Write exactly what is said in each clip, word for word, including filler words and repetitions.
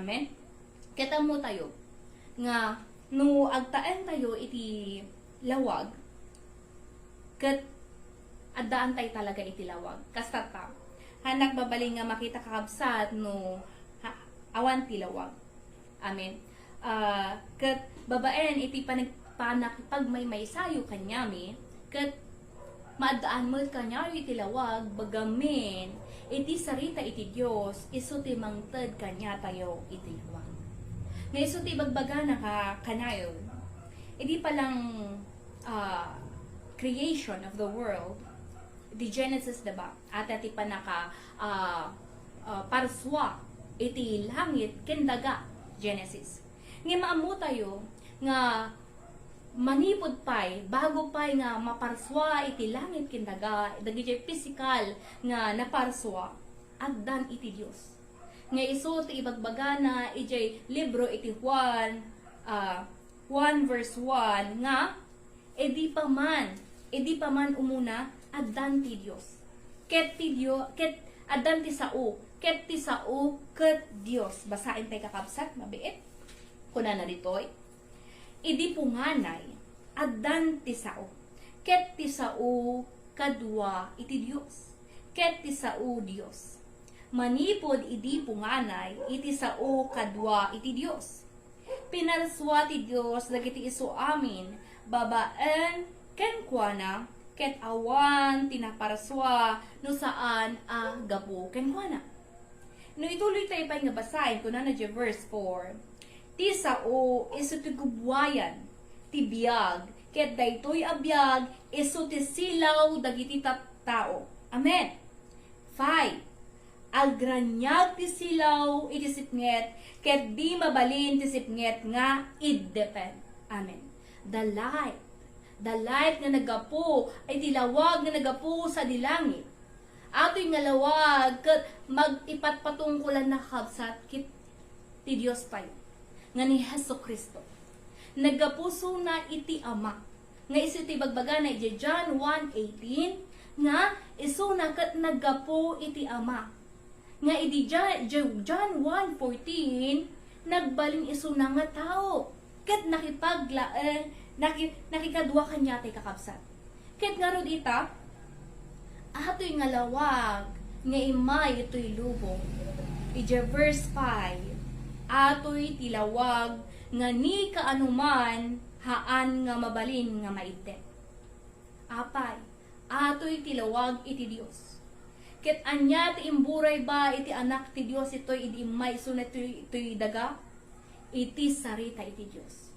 Amen? Ket ammo tayo nga no agtaen tayo iti lawag, ket addaan tayo talaga iti lawag. Kasta ta, hanak mabalin nga makita, kakabsat, no ha, awan ti lawag. Amen. Ah, ket babaen iti panag-, panakipagmaymaysayo kaniami, ket maaddaan met kaniayo iti lawag, gamin iti sarita iti Dios, isu ti mangted kaniatayo iti lawag. Nga isu ti ibagbagana ka-, kanayon, idi pa lang, ah, creation of the world, di Genesis, diba? Ata ti panaka, ah, ah, parsua iti langit ken daga, Genesis. Ngem ammo tayo nga manipud pay, bago pay nga maparsua iti langit ken daga, dagiti pisikal nga naparsua, addan iti Dios. Nga isu ti ibagbagana idiay libro iti Juan, ah, one verse one nga, "Idi pa man, idi pa man umuna, addan ti Dios. Ket ti Dio-, ket addan ti sao, ket ti sao ket Dios." Basaen tay, kakabsat, mabiit. Kunana ditoy, "Idi punganay, addan ti sao, ket ti sao kadua iti Dios, ket ti sao Dios. Manipud idi punganay, iti sao kadua iti Dios. Pinarsua ti Dios dagiti isu amin babaen kenkuana, ket awan ti naparsua no saan a gapu kenkuana." No ituloy tayo pay nga basaen, kunana diay verse four, "Ti sao isu ti gubbuayan ti biag, ket daytoy a biag isu ti silaw dagiti tattao." Amen. Five, "Agraniag ti silaw iti sipnget, ket di mabalin ti sipnget nga iddepen." Amen. The light. The light nga naggapu, iti lawag nga naggapu sadi langit. Atoy nga lawag ket mag-ipatpatungkolan, kakabsat, ket ti Dios tayo, nga ni Jesu-Cristo. Naggapu isuna iti Ama. Nga isu ti ibagbagana iti John one eighteen, nga isuna ket naggapu iti Ama. Nga idi Ja-, Ja-, John one fourteen, nagbalin isuna nga tao. Ket nakipaglaeng, naki-, nakikadua kaniatay, kakabsat. Ket ngarud ita, atoy nga lawag nga immay itoy lubong. Iti verse five, atoy ti lawag nga ni kaanoman haan nga mabalin nga maiddep. Apay, atoy ti lawag iti Dios. Ket ania ti imburay ba iti Anak ti Dios itoy idi immay isuna itoy, itoy daga? Iti sarita iti Dios.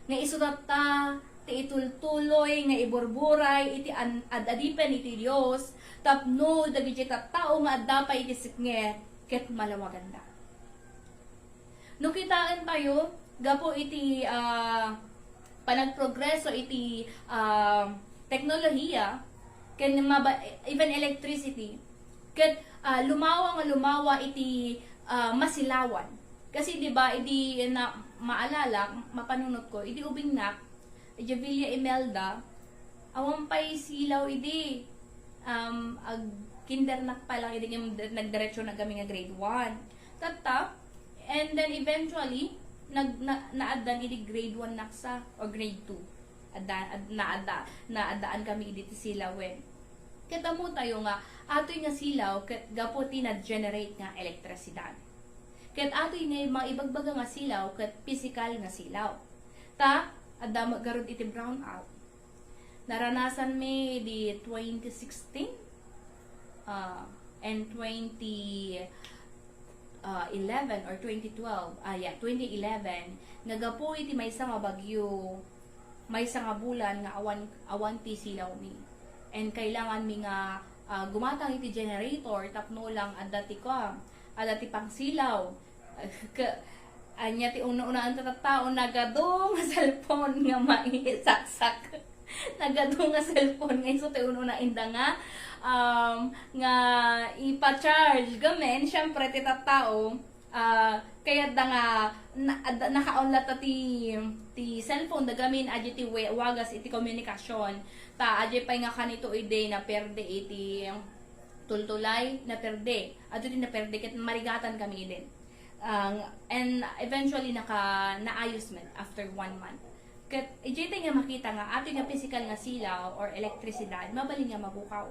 Nga isu tatta ti itultuloy nga iburburay iti an-, ad-adipen iti Dios tapno dagiti tattao nga adda pay iti sipnget ket malawaganda. No kitaen tayo, gapu iti, ah, panagprogreso iti, ah, teknolohiya, ken maba-, even electricity, ket, ah, lumawa nga lumawa iti, ah, masilawan. Kasi, di ba, idi na, maalala, mapanunot ko, idi ubingnak, idi Villa Imelda, awan pay silaw idi, um, ag kindernak pa lang idi ngem nagdiretso na kami nga grade one. Tatta, and then eventually, nag-, na-, naaddan idi grade one naksa or grade two. Adda, ad-, naadda, naaddaan kami idi ti silawen. Ket ammo tayo nga, atoy nga silaw, ket gapu ti na-generate nga elektrisidad. Ket atoy nga mga ibagbaga nga silaw, ket pisikal nga silaw. Ta, adda met garud iti brownout. Naranasan mi di twenty sixteen, ah, and twenty, ah, eleven or twenty twelve, ah, yeah, twenty eleven, nga gapu iti maysa nga bagyo, maysa nga bulan nga awan, awan ti silaw mi. And kailangan mi nga, ah, gumatang iti generator tapno lang adda ti kuan, adda ti pangsilaw. Ka-, ania ti una-unaen ta tattao, nagadu nga cellphone nga maisaksak. Nagadu nga cellphone nga isu ti una-unaenda nga, um, nga ipa-charge. Gamin, syempre, ti tattao, ah, kayatda nga na-, adda, nakaon latta ti, ti cellphone da gamin, adi ti we-, wagas iti komunikasyon. Ta, adi pay nga kanito idi naperde iti tultulay, naperde. Adu ti naperde, ket marigatan kami idin. Ang, and Eventually, naka, naayos met after one month. Ket, ijay tay nga makita nga atoy nga pisikal nga silaw or elektrisidad, mabalin nga mabukaw.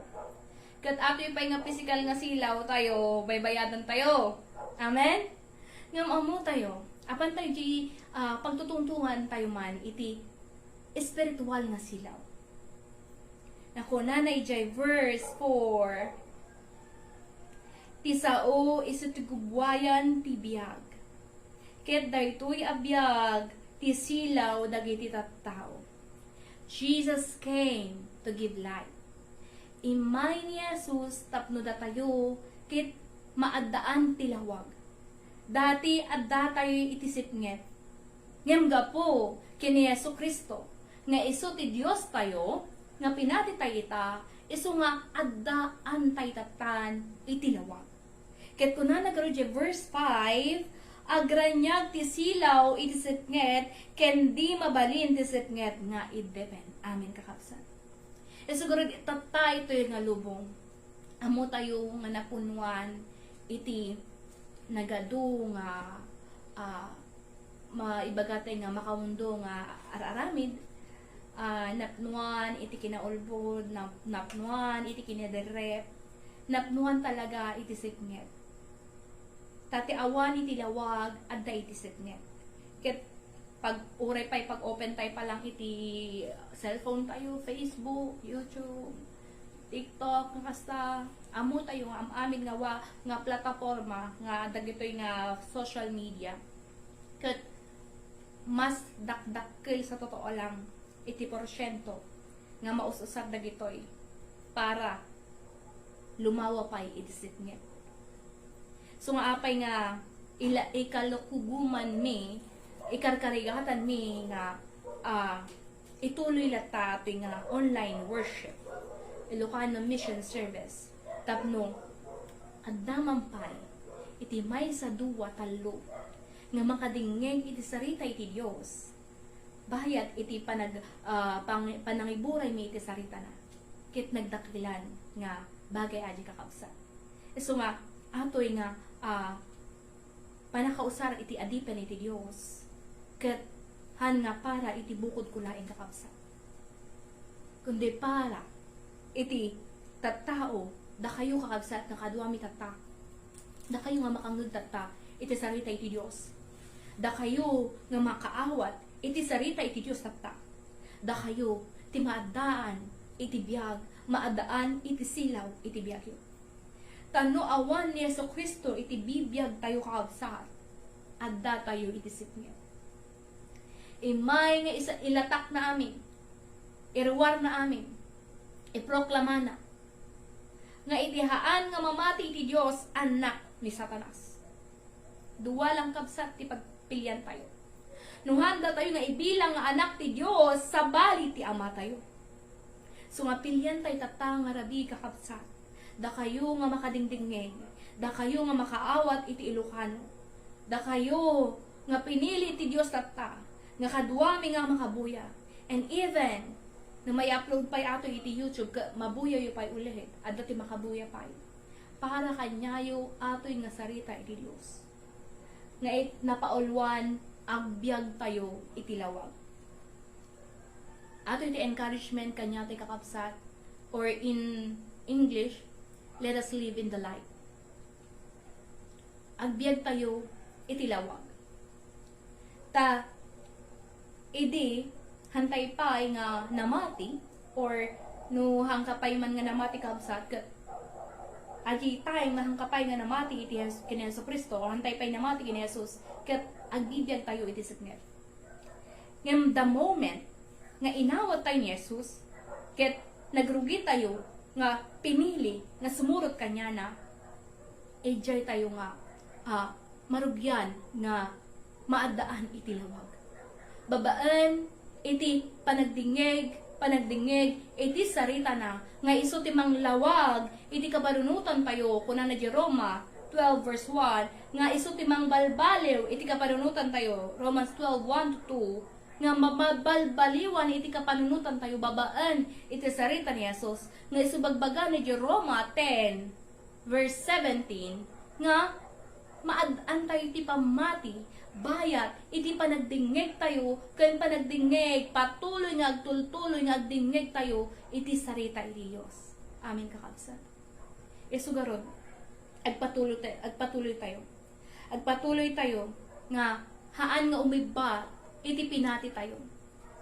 Ket atoy pay nga pisikal nga silaw tayo, baybayadan tayo. Amen? Ngem ammo tayo, apan tayo di, ah, pagtutungtungan tayo man iti espiritual nga silaw. Nakunana ijay verse four, "Ti sao isu ti gubbuayan ti biag, ket daytoy a biag ti silaw dagiti tattao." Jesus came to give light. Immay ni Jesus tapno datayo ket maaddaan ti lawag. Dati addatayo iti sipnget. Ngem gapu ken ni Jesu-Cristo nga isu ti Diostayo, nga pinatitayo ita, isu nga addaan tayo tattan iti lawag. Ket kunana ngarud iti verse five, "Agraniag ti silaw iti sipnget, ken di mabalin ti sipnget nga iddepen." Amen, kakabsat. Isu ngarud tatta itoy nga lubong. Ammo tayo nga napunuan iti nagadu nga, ah, maibaga tay nga makahundo nga ar-aramid, ah, napnuan iti kinaulbod, nap-, napnuan iti kinaderrep, napnuan talaga iti sipnget. Ta ti awan iti lawag, adda iti sipnget. Ket pag, uray pay pag-open tayo pa lang iti cellphone tayo, Facebook, YouTube, TikTok, nga kasta, ammo tayo nga am-amin nga wa-, nga plataporma nga dagitoy nga social media. Ket mas dakdakkel sa totoo lang iti porsiento nga maus-usar dagitoy para lumawa pay iti sipnget. So nga apay nga ila-, ikalukuguman mi, ikarkarigatan mi nga, ah, ituloy latta ti nga online worship, Ilocano Mission Service, tapno adda man pay iti maysa, dua, tallo nga makadingngeg iti sarita iti Dios, bayat iti panag-, ah, pang-, panangiburay mi iti saritana, ket nagdakelan nga bagay a di kakabsat. Isu nga, atoy nga, ah, panakausar iti adipen iti Dios, ket han nga para iti bukodko laeng, kakabsat. Kundi para iti tattao, dakayo, kakabsat, nga kaduami tatta. Dakayo nga makangngeg tatta iti sarita iti Dios. Dakayo nga makaawat iti sarita iti Dios tatta. Dakayo ti maaddaan iti biag, maaddaan iti silaw iti biagyo. Ta no awan ni Jesu-Cristo iti bibiagtayo, kakabsat, addatayo iti sipnget. Immay nga isa-, ilatakna amin, iruarna amin, iproklamana nga iti haan nga mamati iti Dios, annak ni Satanas. Dua lang, kabsat, ti pagpiliantayo. No haanda tayo nga ibilang nga anak ti Dios, sabali ti Ama tayo. So nga pilian tayo tatta nga rabii, kakabsat. Dakayo nga makadingdingngeg, dakayo nga makaawat iti Ilocano, dakayo nga pinili ti Dios tatta, nga kaduami nga makabuya. And even no mai-upload pay ato iti YouTube, ka-, mabuyayo pay ulit, adda ti makabuya pay. Para kaniayo atoy nga sarita iti Dios. Nga it-, napauluan, agbiag tayo iti lawag. Ato iti encouragement kaniatayo, kakabsat, or in English, "Let us live in the light." Agbiag tayo iti lawag. Ta idi hantay pay nga namati, or no hangka pay man nga namati, kabsat, ket adi time nga hangka pay nga namati iti Jes-, ken Jesu-Cristo, or hantay pay namati ken Jesus, ket agbibiag tayo iti sipnget. Ngem the moment nga inawat tayo ni Jesus, ket nagrugi tayo nga pinili nga sumurot kaniana, idiay tayo nga, ah, marugian nga maaddaan iti lawag. Babaen iti panagdingngeg, panagdingngeg iti saritana nga isu ti manglawag iti kapanunotan tayo, kunana di Roma twelve verse one, nga isu ti mangbalbaliw iti kapanunotan tayo, Romans twelve, one to two, nga ma-, mabalbaliwan iti kapanunotan tayo babaen iti sarita ni Jesus, nga isu bagbagana di Roma ten, verse seventeen, nga maaddaan tayo ti pammati, Bayat iti panagdingngegtayo ken panagdingngeg, patuloy nga agtultuloy nga agdingngegtayo iti sarita iti Dios. Amen, kakabsat. Isu garud, agpatuloy tay-, agpatuloy tayo. Agpatuloy tayo nga haan nga umibbat iti pinati tayo.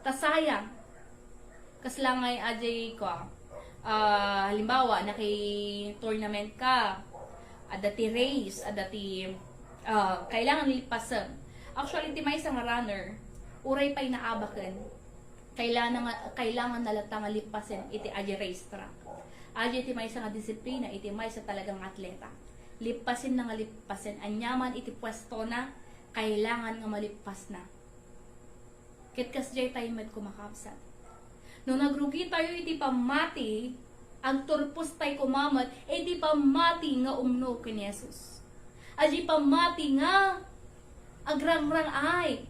Ta sayang, kasla nga ajay ko, ah, halimbawa, naki-tournament ka, adda ti race, adda ti, ah, kailangan lippasen. Actually, ti maysa nga runner, uray pay naabaken, kailangan nga, kailangan na latta nga lippasen iti ajay race track. Ajay ti maysa nga disiplina iti maysa talaga nga atleta. Lippasen na nga lippasen. Aniaman iti puesto na, kailangan nga malippas na. Ket kasdiay tayo met kumakabsat. No nagrugi tayo iti pammati, agturpos tayo koma met iti pammati nga umno ken ni Jesus. Adi pammati nga agrangrang-ay.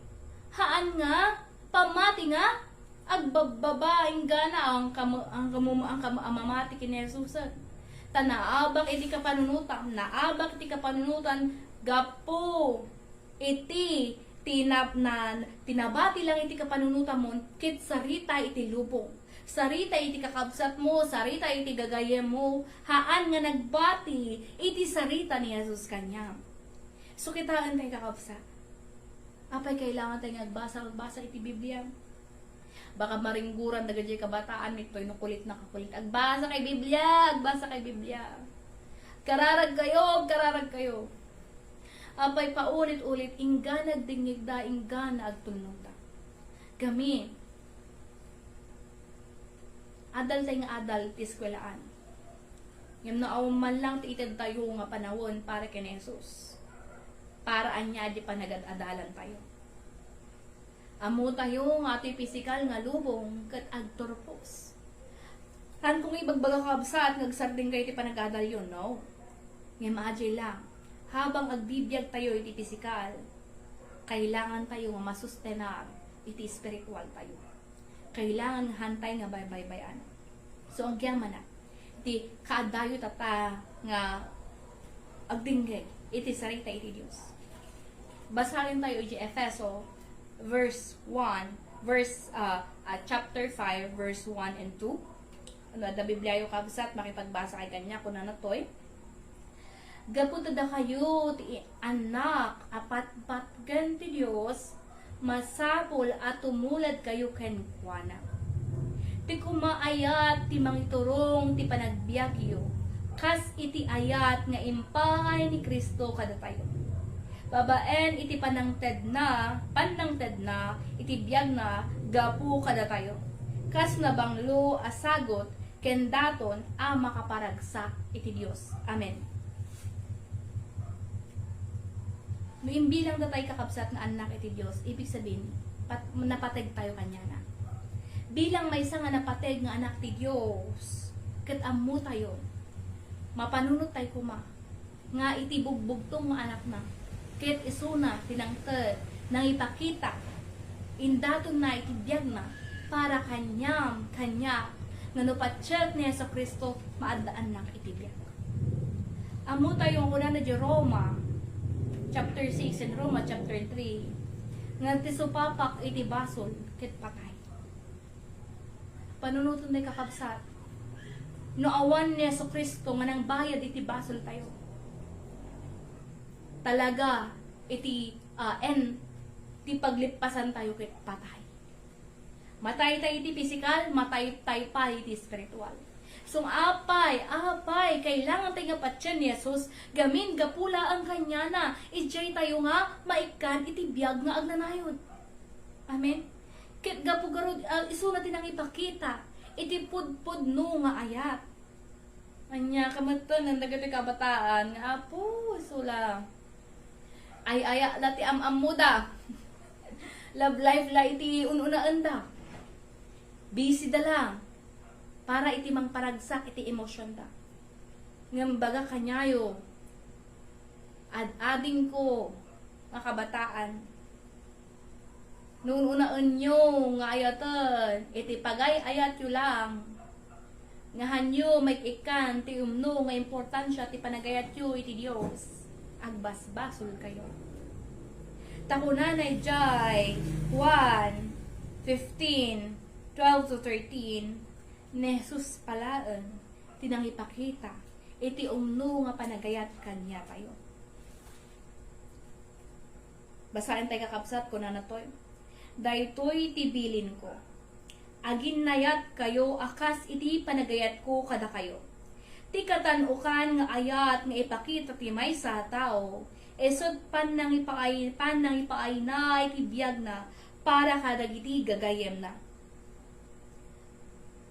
Haan nga pammati nga agbabbaba inggana ang kamu-, ang kamu-, ang kamu-, ang mamati ken ni Jesus. Ta naabak iti kapanunotam, naabak iti kapanunotan gapu iti tinab-, na, tinabati lang iti kapanunotamon ket sarita iti lubong. Sarita iti kakabsatmo, sarita iti gagayemmo, haan nga nagbati iti sarita ni Jesus kaniam. So, kitaen tayo, kakabsat. Apay, kailangan tayo nga agbasa, agbasa iti Biblia. Baka maringguran dagiti kabataan, mittoy no kulit na kakulit. Agbasa kay Biblia, agbasa kay Biblia. Kararag kayo, kararag kayo. Apay, paulit-ulit, inggana agdingngegda, inggana agtulnogda. Gamin, adal tayo nga adal ti eskwelaan. Ngem no awan man lang ti ited tayo nga panawen para ken Jesus, para ania di panagad-adalan tayo? Ammo tayo nga atoy pisikal nga lubong ket agturpos. Haan ko nga ibagbaga, kakabsat, nga agsardeng kayo ti panagadalyo, no? Ngem adiay lang, habang agbibiag tayo iti pisikal, kailangan tayo nga masustenar iti espiritual tayo. Kailangan nga haan tayo nga baybaybay-an. So, agyamanak, ti kaadayo tata nga agdingngeg iti sarita iti Dios. Basaen tayo iti Efeso verse one, verse, ah, ah, chapter five, verse one and two. No adda Bibliayo, kabsat, makipagbasa kay kaniak, kunana toy, "Gapu ta dakayo ti annak a patpatgen ti Dios, masapul a tumuladkayo kenkuana. Ti koma ayat ti mangiturong ti panagbiagyo, kas iti ayat nga impaay ni Cristo kadatayo. Babaen iti panangtedna, pannangtedna iti biagna gapu kadatayo, kas nabanglo a sagut ken daton a makaparagsak iti Dios." Amen. No imbilang datay, kakabsat, nga annak iti Dios, ibig sabihin, pat-, napateg tayo kaniana. Bilang maysa nga napateg nga anak ti Dios, ket ammo tayo, mapanunot tayo koma nga iti bugbugtong nga anakna, ket isuna ti nangted, nangipakita, indatonna iti biagna para kaniam, kaniak, nga no patiek ni Jesu-Cristo, maaddaannak iti biag. Ammo tayo nga kunana di Roma, chapter six and Roma, chapter three, nga ti supapak iti basol ket patay. Panunoten tayo, kakabsat. No awan ni Jesu-Cristo nga nangbayad iti basol tayo, talaga iti, ah, end ti paglippasan tayo ket patay. Matay tayo iti pisikal, matay tayo pa iti espiritual. So, apay, apay, kailangan tayo nga patien ni Jesus, gamin gapu laeng kaniana, idiay tayo nga maikkan iti biag nga agnanayon. Amen? Ket gapu garud, ah, isuna ti nangipakita iti pudpudno nga ayat. Ania, kametten dagiti kabataan nga, "Apo, isu la. Ay-aya la ti am-ammoda. Love life la iti un-unaenda. Busy da la para iti mangparagsak iti emosyonda." Ngem baga kaniayo, ad-adingko nga kabataan, no un-unaenyo nga ayaten iti pagay-ayatyo lang, nga hanyo maik-ikkan ti umno nga importansia ti panagayatyo iti Dios, agbasbasolkayo. Ta kunana idiay Juan fifteen, twelve to thirteen, ni Jesus palaen ti nangipakita iti umno nga panagayat kaniatayo. Basaentayo, kakabsat, kunana toy, "Daytoy ti bilinko. Aginnayatkayo a kas iti panagayatko kadakayo. Ti katan-okan nga ayat nga ipakita ti maysa a tao, isut' pannangipaay-, pannangipaayna iti biagna para kadagiti gagayyemna."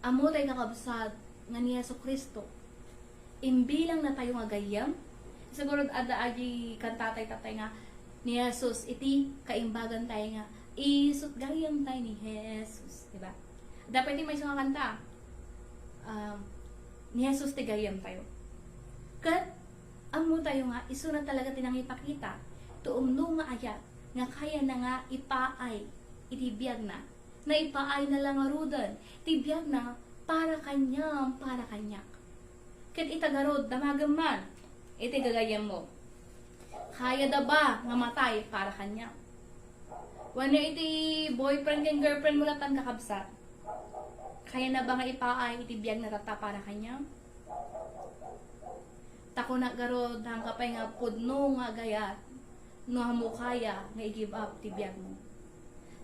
Ammotayo, kakabsat, nga ni Jesu-Cristo, imbilangnatayo nga gayyem. Siguro adda adi kantatay tatay nga ni Jesus iti kaimbagantayo nga isut' gayyemtayo ni Jesus, di ba? Adda pay ti maysa nga kanta, um, ni Jesus ti gayyemtayo. Ket ammotayo nga isuna talaga ti nangipakita ti umno nga ayat nga kayana nga ipaay iti biagna. Naipaayna la ngaruden ti biagna para kaniam, para kaniak. Ket ita garud, damagem man iti gagayyemmo. Kayada ba nga matay para kaniam? Wenno iti boyfriend ken girlfriend mo latan, kakabsat? Kayana ba nga ipaay iti biagna tatta para kaniam? Ta kunak garud, saan ka pay nga pudno nga agayat no ammo kaya nga i-give up ti biagmo.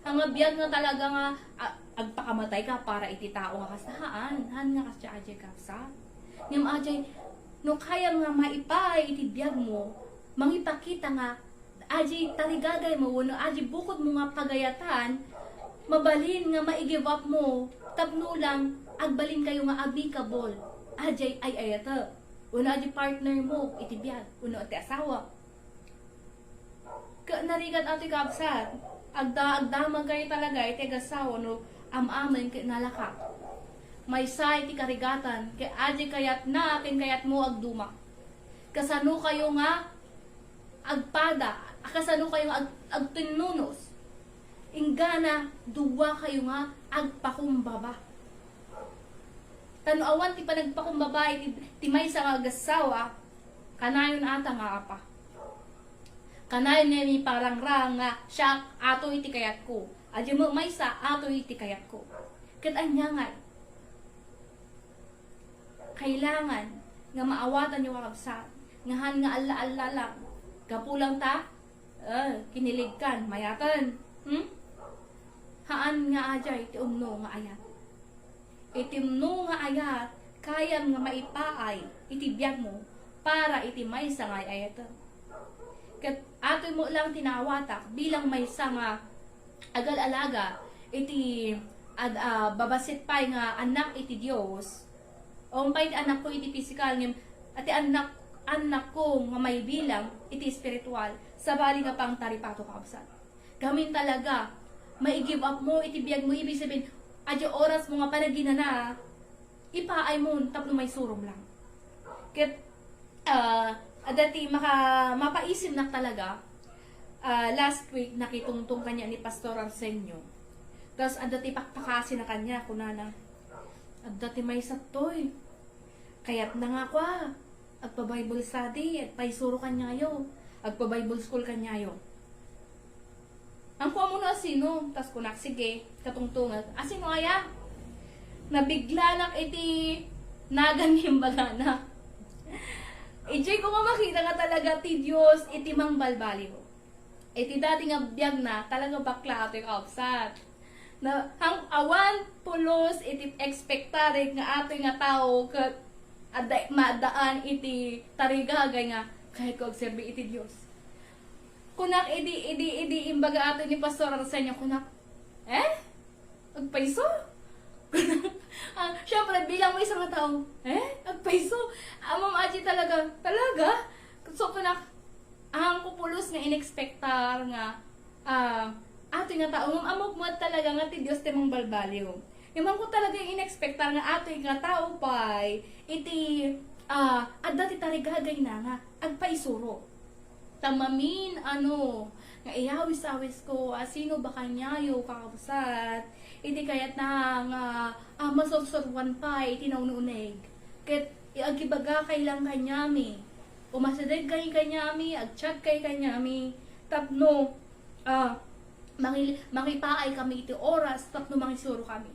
Nga biag nga talaga nga, a-, agpakamatay ka para iti tao nga kasta, haan, haan nga kasta, adiay, kakabsat. Ngem adiay, no kayam nga maipaay iti biagmo, mangipakita nga adiay tarigagaymo wenno adiay bukodmo nga pagayatan, mabalin nga mai-give up mo tapno lang agbalinkayo nga amicable. Adiay ay-ayatek wenno adiay partner mo iti biag wenno ti asawa. Ket narigat, atoy, kakabsat, agda-, agdamagkayo talaga iti agassawa no am-amen ket nalaka. Maysa iti karigatan ket adiay kayatna ken kayatmo agduma. Kasano kayo nga agpada, kasano kayo nga ag-, agtinnunos? Inggana, dua kayo nga agpakumbaba. Ta no awan ti panagpakumbaba iti, ti maysa nga agassawa, kanayon ata nga apa? Kanayon nga iparangrang nga, "Siak, atoy ti kayatko. Adiay met maysa, atoy ti kayatko." Ket ania ngay? Kailangan nga maawatanyo, kakabsat, nga haan nga alla-alla lang. Gapu lang ta, eh, kiniligkan, mayaten. Hmm? Haan nga adiay ti umno nga ayat. Iti umno nga ayat, kayam nga maipaay iti biagmo para iti maysa nga ay-ayatem. Ket atoy met lang ti naawatak bilang maysa nga agal-alaga iti ad-, ah, babassit pay nga annak iti Dios, o pay ti annakko iti pisikal, ngem ti annak-, annakko nga maibilang iti espiritual, sabali nga pangtaripato, kakabsat. Gamin talaga, mai-give up mo iti biagmo, ibig sabihin, adiay orasmo nga panaginana, ipaaymo tapno maisurom lang. Ket, ah, adda ti maka-, mapaisimnak talaga, ah, last week, nakitungtong kaniak ni Pastor Arsenio. Tas adda ti pakpakasina kaniak, kunana, "Adda ti maysa toy. Kayatna nga kua, agpa-Bible study, agpaisuro kaniayo, agpa-Bible school kaniayo." Ammomo no asino, tas kunak, "Sige, katungtongek." "Asino aya?" Nabiglanak iti nagan nga imbagana. Idiay ko nga makita nga talaga ti Dios iti mangbalbaliw. Iti dati nga biagna, talaga bakla, atoy, kakabsat. Na, hang-, awan pulos iti ekspektarek nga atoy nga tao ket adda, maadaan iti tarigagay nga, "Kayatko agserbi iti Dios." Kunak idi, idi, idi imbaga atoy ni Pastor Arsenio, kunak, "Eh? Agpayso?" Ah, syempre, bilang maysa nga tao, "Eh? Agpayso?" Ammom, adiay talaga, talaga? So, kunak, haan ko pulos nga inekspektar nga, ah, atoy nga tao, ngem ammok met talaga nga ti Dios ti mangbalbaliw. Ngem haan ko talaga inekspektar nga atoy nga tao pay, iti, ah, adda ti tarigagayna nga agpaisuro. Ta mamin-ano nga iyawis-awisko, asino ba kaniayo, kakabsat, iti kayatna nga, ah, masursuroan pay iti nauneg. Ket agibagakay lang kaniami, umasidegkay kaniami, agchatkay kaniami, tapno Ah, mangi-, mangipaay kami iti oras tapno mangisuro kami.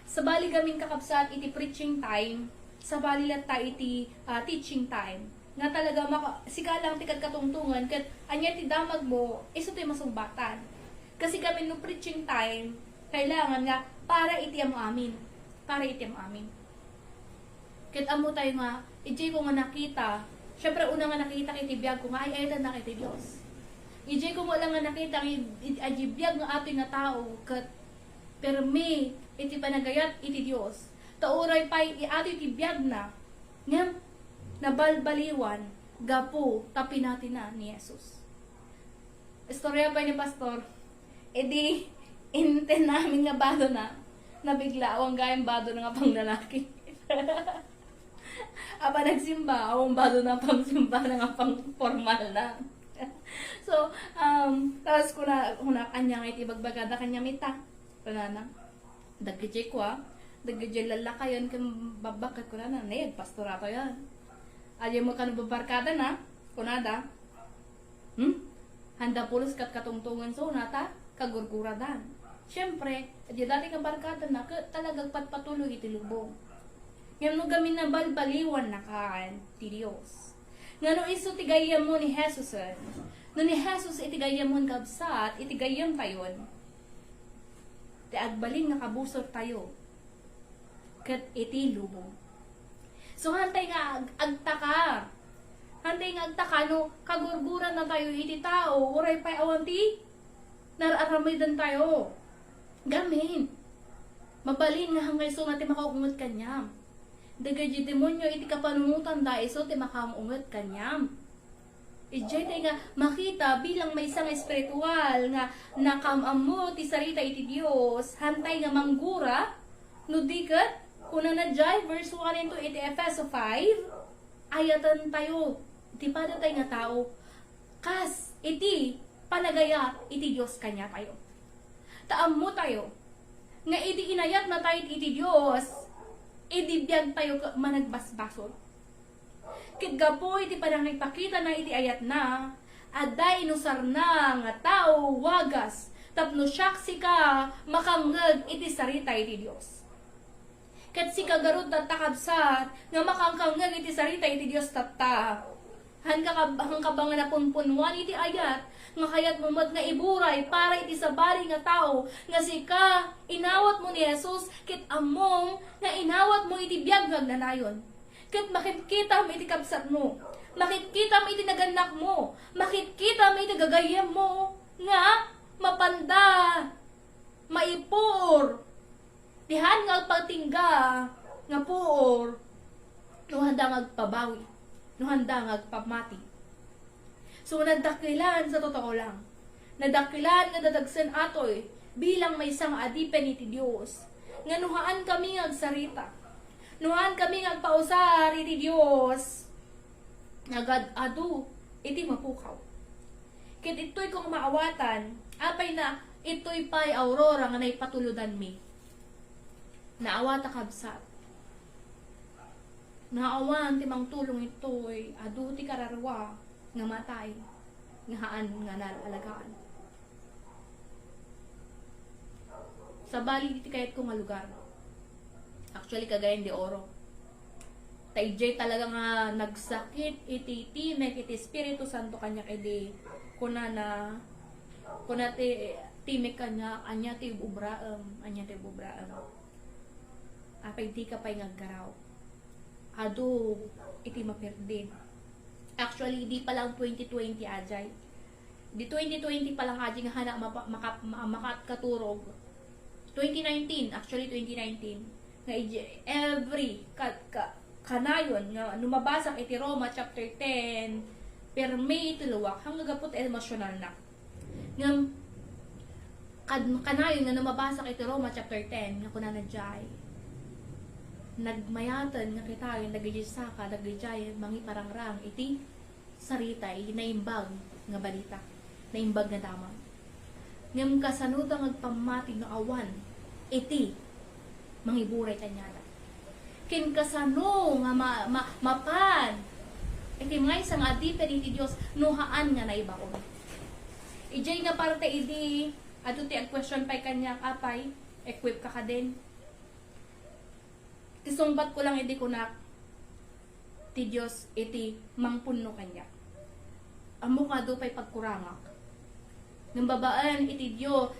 Sabali gamin kakabsat iti preaching time, sabali latta iti, ah, teaching time. Nga talaga maka-, sika lang ti kadkatungtungan, ket ania ti damag mo, isu ti masungbatan. Kasi gamin no preaching time, kailangan nga para iti am-amin. Para iti am-amin. Ket ammo tayo nga, idiay ko nga nakita, syempre, una nga nakita iti biag ko nga ay-ayatennak iti Dios. Idiay ko nga lang nga nakita nga id-, id-, idiay biag nga atoy nga tao, ket permi iti panagayat iti Dios. Ta uray pay i-, atoy iti biagna, ngem nabalbaliwan gapu ta pinatina ni Jesus. Istorya pay ni Pastor. Idi, inten amin nga badona, nabigla, awan gayam badona nga panglalaki. Apa nagsimba, awan badona pangsimba na nga pang formal na. So, um, tapos kuna, kuna, ania nga iti bagbagada kaniam ita. Kunana, dagiti kua, dagiti lallakayon ken babbakket, kunana, "Ne, pastoratoyan. Agyammo kano babarkadana?" kunada. Hmm? Handa pulos kat katungtungan so, nata, kagurguradan. Siyempre, di dati nga barkadana, ket talaga agpatpatuloy iti lubong. Ngem no gamin nabalbaliwan nakan ti Dios. Nga no isu ti gayyemmo ni Jesus, eh. No ni Jesus iti gayyemmo kabsat, iti gayyem tayon. Ti agbalin nga kabusor tayo. Ket iti lubong. So, hantay nga ag-, agtaka. Hantay nga agtaka no kagurguran na tayo iti tao, uray pay awan ti nar-aramiden tayo. Gamin. Mabalin nga hangkay isu nga ti makaunget kaniam. Dagiti demonio iti kapanunotanda isu ti makaunget kaniam. Idiay tayo nga makita bilang maysa nga espiritual nga nakaam-ammo ti sarita iti Dios, hantay nga manggura, no di ket, kunana diay, verse one and two iti Efeso five, ayaten tayo, ti pada tayo nga tao, kas iti panagayat iti Dios kaniatayo. Ta ammo tayo, nga idi inayatna tayo iti Dios, idi biag tayo ket managbasbasol. Ket gapu iti panangipakitana iti ayatna, adda inusarna nga tao wagas tapno siak sika makangngeg iti sarita iti Dios. Ket sika garud tatta, kabsat, nga makangkangngeg iti sarita iti Dios tatta. Hanka kab-, hanka ba nga napunpunuan iti ayat nga kayatmo met nga iburay para iti sabali nga tao nga sika inawatmo ni Jesus ket ammom nga inawatmo iti biag nga agnanayon. Ket makitkitam iti kabsatmo, makitkitam iti nagannakmo, makitkitam iti gagayyemmo nga mapanda maipuor ti haan nga agpatingga nga puor no handa nga agpabawi, no handa nga agpamati. So, nadakelan sa totoo lang. Nadakelan nga dadagsen atoy bilang maysa nga adipen iti Dios. Nga no haan kami nga agsarita, no haan kami nga agpausar iti Dios, nagad-adu iti mapukaw. Ket ittoy ko nga maawatan, apay na ittoy pay Aurora nga naipatulodanmi. Naawata, kabsat. Naawan ti mangtulong ittoy, adu ti kararua nga matay, nga haan nga nalalagaan. Sabali iti kayatko nga lugar. Actually, Cagayan de Oro. Ta idiay talaga nga nagsakit iti timek iti Espiritu Santo kaniak idi kunana, kuna ti timek kaniak, "Ania ti ubraem? Ania ti ubraem?" Apay dika pay nga aggaraw. Adu iti mapirdin. Actually, di pa lang twenty twenty, ajay. Di twenty twenty pa lang, ajay, nga hana mapa-, maka-, ma-, makatkaturog. Twenty nineteen, actually, twenty nineteen, nga iji-, every ka-, ka-, kanayon nga no mabasak iti Roma chapter ten, permi iti luak, hangga gapu ti emosyonalnak. Ngem, kad-, kanayon nga no mabasak iti Roma chapter ten, nga kunana diay, nagmayaten nga kitaen dagiti saka, dagiti mangiparangrang iti sarita, iti naimbag nga balita, naimbag nga damag. Ngem kasano ta nga agpammati no awan iti mangiburay kaniada? Ken kasano nga ma-, ma-, mapan iti maysa nga adipen iti Dios no haan nga naibaon? Idiay nga parte idi, adu ti ag-question pay kaniak, "Apay, equip ka kadin?" Ti sungbatko lang idi kunak, ti Dios iti mangpunno kaniak. Ammok nga adu pay pagkurangak. Ngem babaen iti Dio,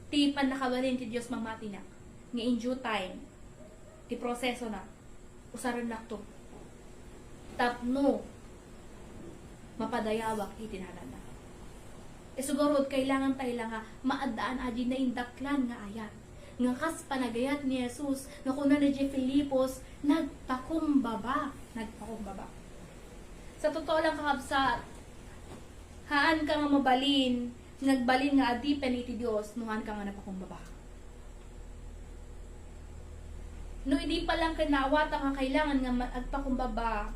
ti pannakabalin ti Dios mamatinak. Nga in due time, ti prosesona, usarennakto tapno mapadayawak iti nanana. Isu garud, kailangan tayo la nga maaddaan a di naindaklan nga ayat. Nga kas panagayat ni Jesus, nga kuna ni Filipos, "Nagpakumbaba." Nagpakumbaba. Sa totoo lang, kakabsat, haan ka nga mabalin, nagbalin nga adipen iti Dios, no haan ka nga napakumbaba. No idi pa lang ket naawatan nga kailangan nga ma-, agpakumbaba,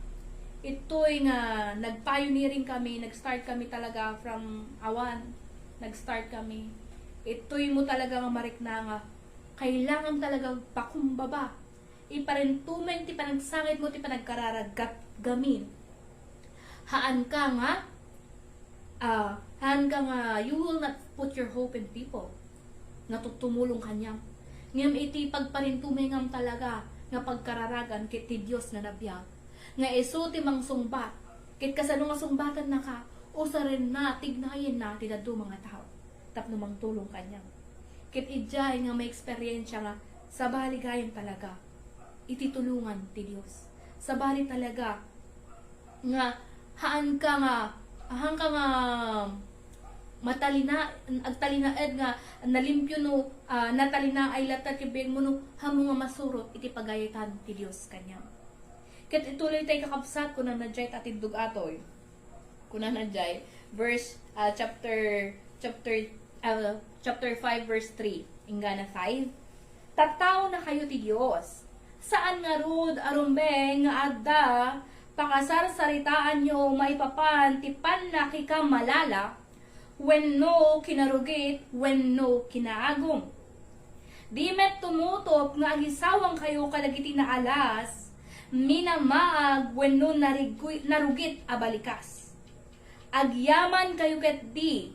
itoy nga nag-pioneering kami, nag-start kami talaga from awan, nag-start kami. Itoy mo talaga nga marikna nga kailangan talaga pakumbaba. Iparintumen ti panagsangitmo ti panagkararaggat gamin. Haan ka nga, ah, haan ka nga, you will not put your hope in people nga tutumulong kaniam. Ngem iti pagparintumengam talaga nga pagkararagan ket ti Dios nga nabiag, nga isu ti mangsungbat, ket kasano nga sungbatennaka? Usarenna, tignayenna ti dadduma nga tao tapno mangtulong kaniam. Ket idiay nga maeksperiensia nga sabali gayam talaga iti tulongan ti Dios. Sabali talaga nga haan ka nga, haan ka nga matalina-, agtalinaed nga nalimpio no, ah, natalinaay latta ti biagmo no haanmo nga masurot iti pagayaten ti Dios kaniam. Ket ituloy tay, kakabsat, kunana diay ta tindog atoy. Kunana diay, verse, ah, chapter, chapter, ah, chapter five, verse three. Inggana five. Tattaonakayo ti Dios. Saan ngarud a rumbeng nga adda pakasarsaritaanyo maipapan ti pannakikamalala wenno kinarugit wenno kinaagum. Di met tumutop nga agisawangkayo kadagiti naalas, minamaag wenno narigui-, narugit a balikas. Agyamankayo ketdi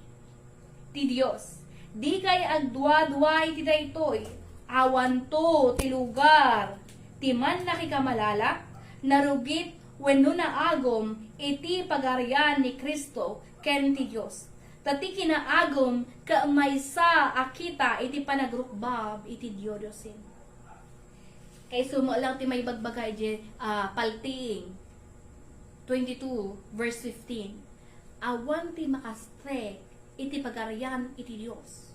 ti Dios. Dikay agduadua iti daytoy. Awanto ti lugar ti mannakikamalala, narugit wenno naagum iti Pagarian ni Cristo ken ti Dios. Ta ti kinaagum ket maysa a kita iti panagrukbab iti diodosen. Kay sumo lang ti maibagbaga iti, ah, Paltiing twenty-two, verse fifteen. Awan ti makastrek iti Pagarian iti Dios,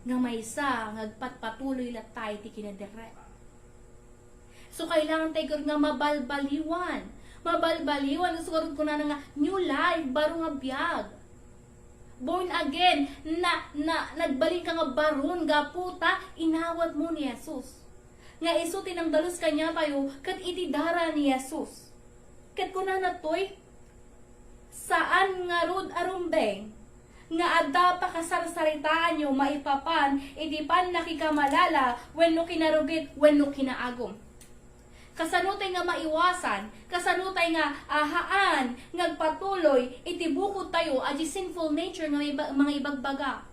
nga maysa nga agpatpatuloy latta iti kinadirrek. So, kailangan tayo nga mabalbaliwan. Mabalbaliwan, so, kunana nga, new life, baro nga biag. Born again, na, na, nagbalin ka nga baron, gapu ta inawat mo ni Jesus. Nga isu ti nangdalus kaniatayo, ket iti dara ni Jesus. Ket kunana toy, saan ngarud a rumbeng nga adda pakasarsaritaanyo maipapan iti pannakikamalala wenno kinarugit wenno kinaagum. Kasano tay nga maiwasan? Kasano tay nga, ah, haan nga agpatuloy iti bukod tayo a di sinful nature nga maiba-, mga ibagbaga?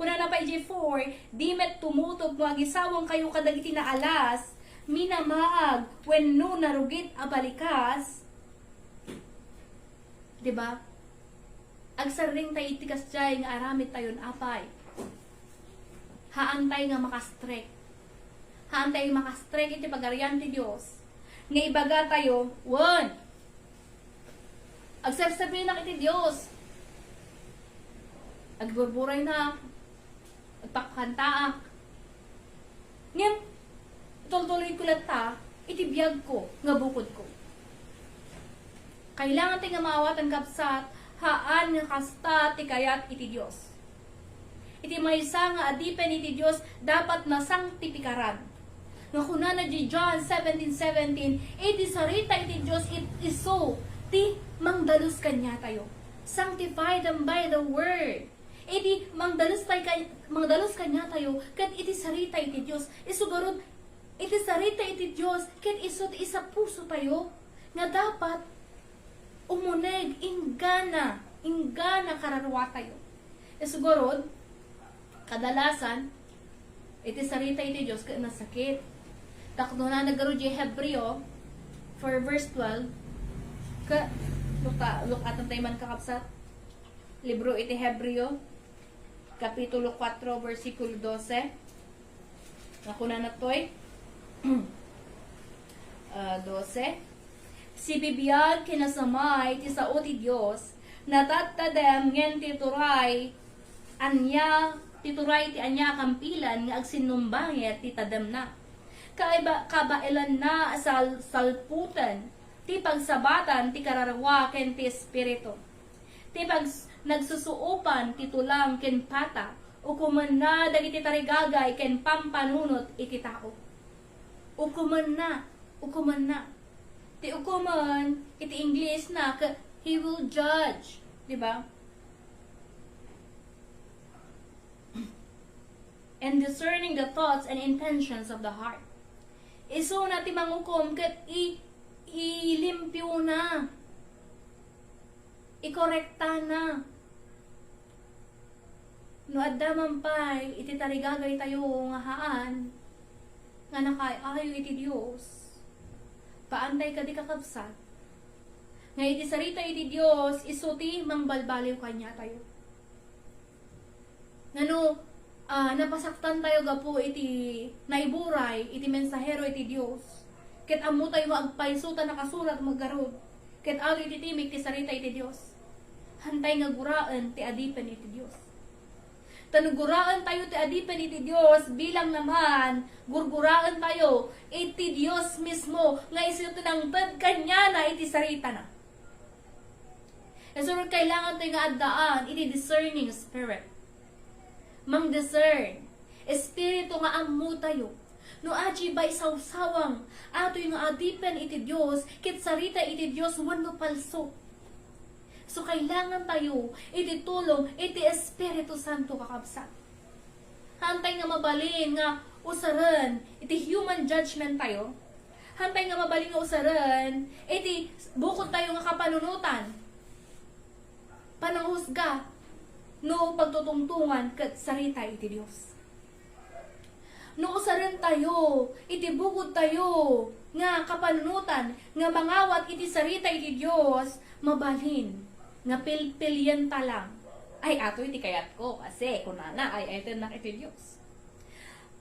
Kunana pay iti four, di met tumutop nga agisawangkayo kadagiti naalas, minamaag, wenno narugit a balikas. Di ba? Agsarring tayo iti kasdiay nga aramid tayon apay. Haan tayo nga makastrek. Haan tayo makastrek iti Pagarian ti Dios. Nga ibaga tayo, wen, agserserbinak iti Dios. Agburburaynak. Agpakpakantaak. Ngem, itultuloyko latta iti biagko nga bukodko. Kailangan ti nga maawatan, kabsat, haan nga kasta ti kayat iti Dios. Iti maysa nga adipen iti Dios, dapat nasangtipikaran. Nga kunana di John seventeen seventeen, iti sarita iti Dios it isu ti mangdalus kaniatayo. Sanctify them by the word. Iti mangdalus tay kay-, mangdalus kaniatayo, ket iti sarita iti Dios. Isu garud, iti sarita iti Dios, ket isu ti isapuso tayo, nga dapat umuneg inggana, inggana kararuatayo. Isu garud, kadalasan, iti sarita iti Dios ket nasakit. Ta kunana garud iti Hebreo four verse twelve, ket, luk-, luk-atan tayo man, kakabsat. Libro iti Hebreo, Kapitulo kuatro, bersikulo dose. Nga kunana toy, ah, dose, "Sibibiag ken nasamay ti sao ti Dios, natattadem ngem ti turay ania, ti turay ti ania a kampilan nga agsinnumbanget ti tademna. Kaiba-, kabaelanna a sal-, salputen ti pagsabatan ti kararua ken ti Espiritu." Ti pag-, nagsusuopan ti tulang ken pata, ukomenna dagiti tarigagay ken pampanunot iti tao. Ukomenna, ukomenna. Ti ukomen, iti English na, ke-, he will judge, di ba? "And discerning the thoughts and intentions of the heart." Isuna ti mangukom ket i-, ilimpiona. Ikorektana. No adda man pay iti tarigagaytayo nga haan nga nakaay-ayo iti Dios, paantay kadi, kakabsat, nga iti sarita iti Dios, isu ti mangbalbaliw kaniatayo. Nga no, ah, napasaktan tayo gapu iti naiburay iti mensahero iti Dios, ket ammo tayo nga agpayso ta nakasurat met garud, ket adu iti timig ti sarita iti Dios, hantay nga guraen ti adipen iti Dios. Ta no guraen tayo ti adipen iti Dios, bilang naman, gurguraen tayo iti Dios mismo nga isu ti nangted kaniana iti saritana. Isu, kailangan tayo nga addaan iti discerning spirit. Mang-discern. Espiritu nga ammo tayo. No adi ba isawsawang, atoy nga adipen iti Dios, ket sarita iti Dios wenno palso. So, kailangan tayo iti tulong iti Espiritu Santo, kakabsat. Hantay nga mabalin nga usaren iti human judgment tayo. Hantay nga mabalin nga usaren iti bukod tayo nga kapanunotan, pananghusga, no pagtutungtongan ket sarita iti Dios. No usaren tayo iti bukod tayo nga kapanunotan nga mangawat iti sarita iti Dios, mabalin nga pilpilienta lang. Ay, atoy ti kayatko, kasi kunana, ay, ay, tennak iti Dios.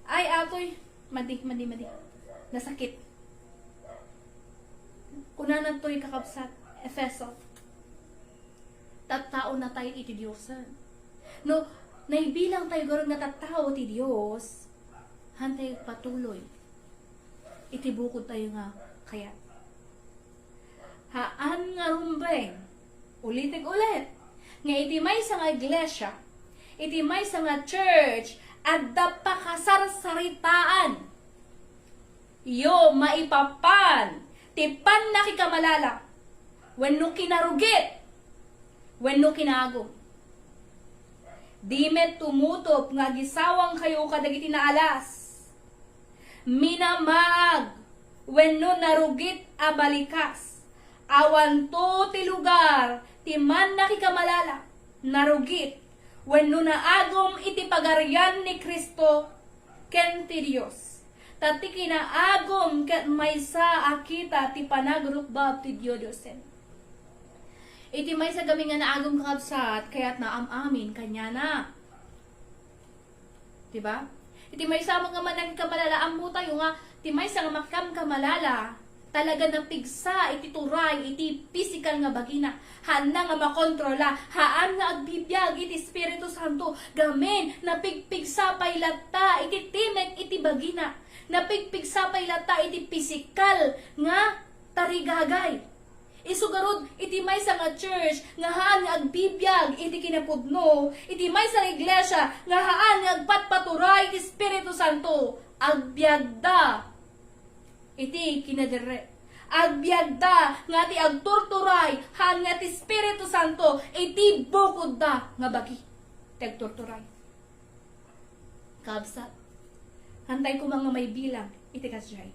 Ay, atoy, madi, madi, madi. Nasakit. Kunana toy, kakabsat, Efeso, tattaona tayo iti Diosen. No, naibilang tayo garud nga tattao ti Dios, hantay patuloy iti bukod tayo nga kayat. Haan nga rumbeng, ulitek ulit, nga iti maysa nga iglesia, iti maysa nga church, adda pakasarsaritaan yo maipapan ti pannakikamalala wenno kinarugit wenno kinaagum. Di met tumutop nga agisawangkayo kadagiti naalas, minamaag, wenno narugit a balikas. Awanto ti lugar ti mannakikamalala, narugit, wenno naagum iti Pagarian ni Cristo ken ti Dios. Ta ti kinaagum ket maysa a kita ti panagrukbab ti Diyodio-, Diosen. Iti maysa gamin nga naagum, kakabsat, kayatna am-amin kaniana. Diba? Iti maysa nga mannakikamalala, ammo tayo nga ti maysa nga mannakikamalala, talaga napigsa iti turay, iti pisikal nga bagina. Haanna nga makontrola, haan nga agbibiag iti Espiritu Santo. Gamin, napigpigsa pay latta iti timek iti bagina. Napigpigsa pay latta iti pisikal nga tarigagay. Isu garud, iti maysa nga church nga haan nga agbibiag iti kinapudno, iti maysa nga iglesia nga haan nga agpatpaturay iti Espiritu Santo, agbiagda iti kinaderrep. Agbiagda nga ti agturturay, haan nga ti Espiritu Santo iti bukodda nga bagi ti agturturay. Kabsat, hantay koma nga maibilang iti kasdiay.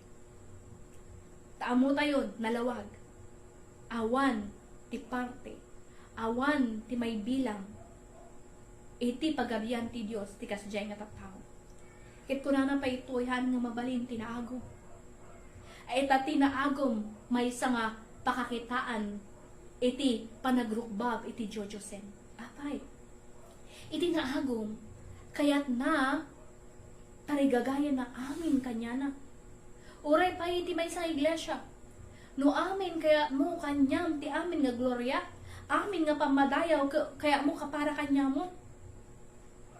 Ta ammo tayon, nalawag. Awan ti parte, awan ti maibilang iti pagarian ti Dios ti kasdiay nga tattao. Ket kunana pay itoy, haan nga mabalin ti naagum. Ay, ta ti naagum maysa nga pakakitaan iti panagrukbab iti diodio sen. Apay, iti naagum, kayatna tarigagayana amin kaniana. Uray pay iti maysa nga iglesia, no amin kayatmo kaniam ti amin nga gloria, amin nga pammadayaw, ke-, kayatmo ka para kaniamon.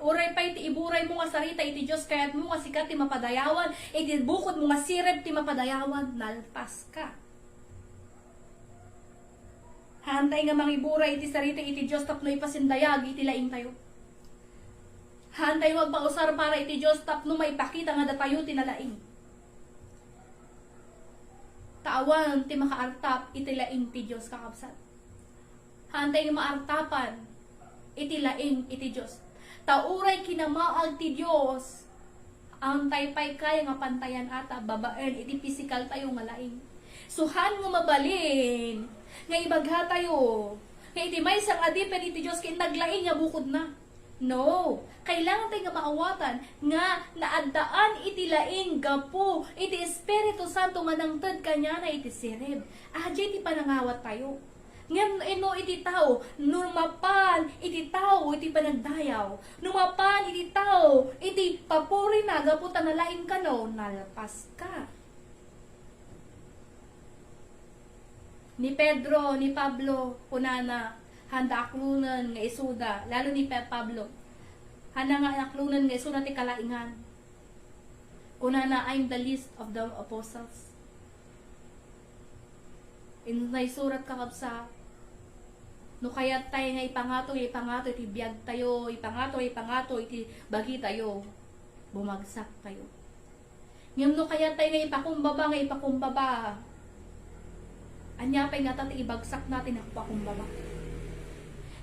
Uray pay ti iburaymo nga sarita iti Dios, kayatmo nga sika ti mapadayawan, iti bukodmo nga sirib ti mapadayawan, nalpaska. Haantay nga mangiburay iti sarita iti Dios tapno ipasindayag iti laingtayo. Haantay nga agpausar para iti Dios tapno maipakita nga datayo ti nalaing. Ta awan ti makaartap iti laing ti Dios, kakabsat. Haantay nga maartapan iti laing iti Dios. Ta uray kinamaag ti Dios, haantay pay kaya nga pantayan ata babaen iti pisikal tayo nga laing. So, haan nga mabalin nga ibagatayo nga iti maysa nga adipen iti Dios ket naglaing nga bukodna. No, kailangan tayo nga maawatan nga naaddaan iti laing gapu iti Espiritu Santo nga nangted kaniana iti sirib. Adiay ti panangawat tayo. Ngem no iti tao, no mapan iti tao iti panagdayaw, no mapan iti tao iti papurina gapu ta nalaing kano, nalpaska. Ni Pedro, ni Pablo, kunana, haanda aklonen nga isuda, lalo ni Pe-, Pablo, haanda nga aklonen nga isuda ti kalaingan. Kunana, "I'm the least of the apostles." Iti naisurat, kakabsat, no kayat tayo nga ipangato, ipangato iti biag tayo, ipangato, ipangato iti bagi tayo, bumagsak tayo. Ngem no kayat tayo nga ipakumbaba, nga ipakumbaba, ania pay ngata ti ibagsak natin a pakumbaba?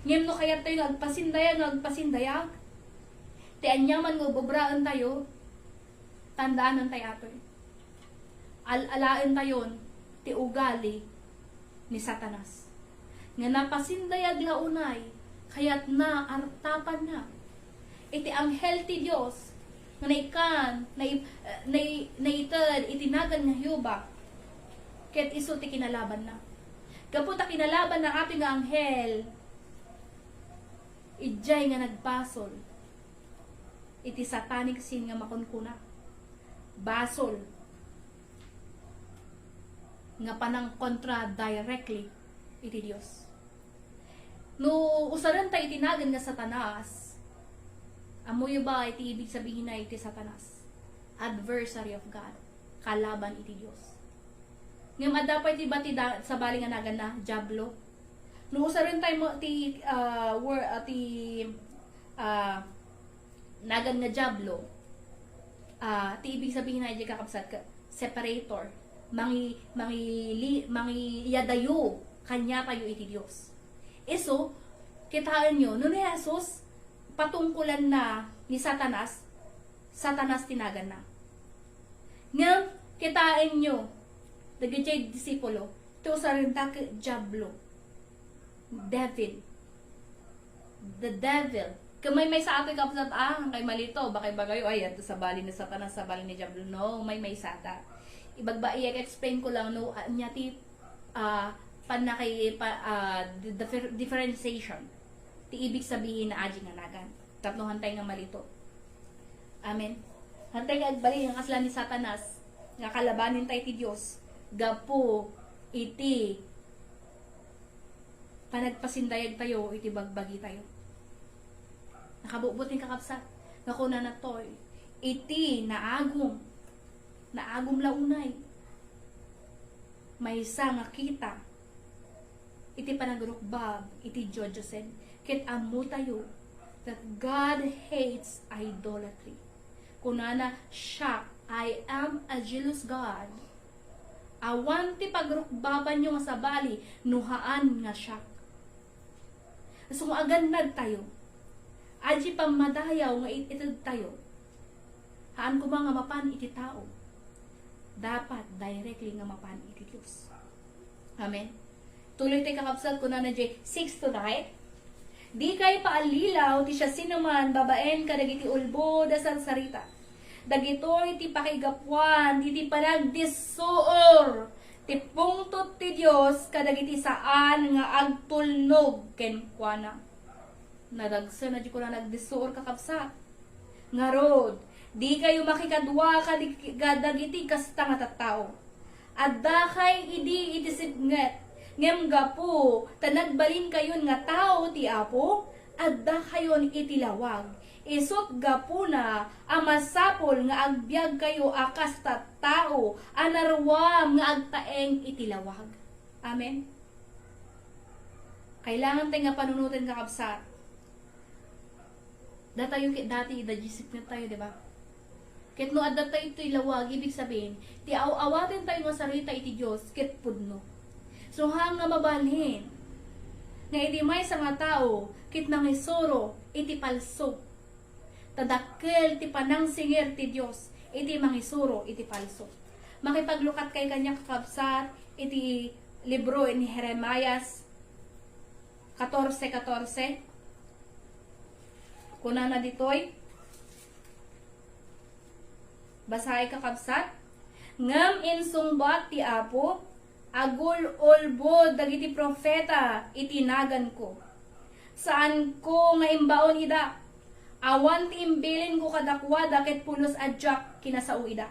Ngem no kayat tayo nga agpasindayag, nga agpasindayag, ti aniaman nga ubobraen tayo, tandaanan tayo atoy. Al-alaen tayon ti ugali ni Satanas. Nga napasindayag la unay, kayatna artapanna. Iti anghel ti Dios, nga naikan, nai-, nai-, naited iti nagan nga Jehovah, ket isu ti kinalabanna. Gapu ta kinalabanna atoy nga anghel, idiay nga nagbasol iti satanic sin nga makunkuna. Basol nga panangkontra directly iti Dios. No usaren tayo iti nagan nga Satanas, ammoyo ba iti ibig sabihin na iti Satanas? Adversary of God, kalaban iti Dios. Ngem adda pay ti batida sabali nga naganna, Diablo. No usaren tayo mo ti, ah, wor-, ah, ti, ah, nagan nga Diablo, ah, ti ibig sabihin na iti kakabsat ka, separator, mangi-, mangili-, mangiyadayo kaniatayo iti Dios. Isu, kitaenyo, no ni Jesus, patungkulanna ni Satanas, Satanas ti naganna. Ngem, kitaenyo, dagiti disipulo, ti usarenda ket Diablo. Devil. The devil. Ket maymaysa atoy, kakabsat, ah, kay malito, baka ibagayo, ay, adda sabali ni Satanas, sabali ni Diablo. No, maymaysa ta. Ibagba, i-explain ko lang, no, ah, nia ti, ah, pannakay-, pa-, ah, di-, differ-, differentiation. Ti ibig sabihin na adi nga nagan. Tapno hantay nga malito. Amen. Hantay nga agbalin nga kasla ni Satanas, nga kalabanin tayo ti Dios, gapu iti panagpasindayag tayo iti bagbagi tayo. Nakabutbut ni kakabsat, nga kunana toy, iti naagum, naagum la unay. Maysa nga kita iti panagrukbab iti diodio sen, ket ammo tayo that God hates idolatry. Kunana, "Siak, I am a jealous God." Awan ti pagrukbabanyo nga sabali no haan nga siak. Isu nga agannad tayo, adi pammadayaw nga it-ited tayo. Haan koma nga mapan iti tao. Dapat directly nga mapan iti Dios. Amen. Tuloy tayo, kakabsat, kunana diay, "Seeks to right, Dikay paallilaw ti siasinoman babaen kadagiti ulbod a sarsarita. Dagitoy ti pakigapuan iti panagdissuor ti pungtot ti Dios kadagiti saan nga agtulnog kenkuana. Nadagsen a di ko na nagdissuor, kakabsat. Ngarud, dikayo makikadua kadi-, kadagiti kasta nga tattao. Addakay idi iti sipnget, ngem gapu ta nagbalinkayon nga tao ti Apo, addakayon iti lawag. Isut' gapuna a masapul nga agbiagkayo a kas tattao a naruam nga agtaeng iti lawag. Amen. Kailangan tayo nga panunoten, kakabsat. Datayo ket dati, ida disiplinatayo, di ba? Ket no adda tayo itoy lawag, ibig sabihin, ti aw-awaten tayo nga sarita iti Dios ket pudno. So, haan nga mabalin nga iti maysa nga tao ket nangisuro iti palso. Ta dakkel ti panangsingir ti Dios iti mangisuro iti palso. Makipaglukat kay kaniak, kakabsat, iti libro ni Jeremias katorse katorse. Kunana ditoy, basaay, kakabsat. Ngem insungbat ti Apo, agul-ulbod dagiti profeta iti naganko. Saanko nga imbaon ida. Awan ti imbilinko kadakuada ket pulos a diak kinasao ida.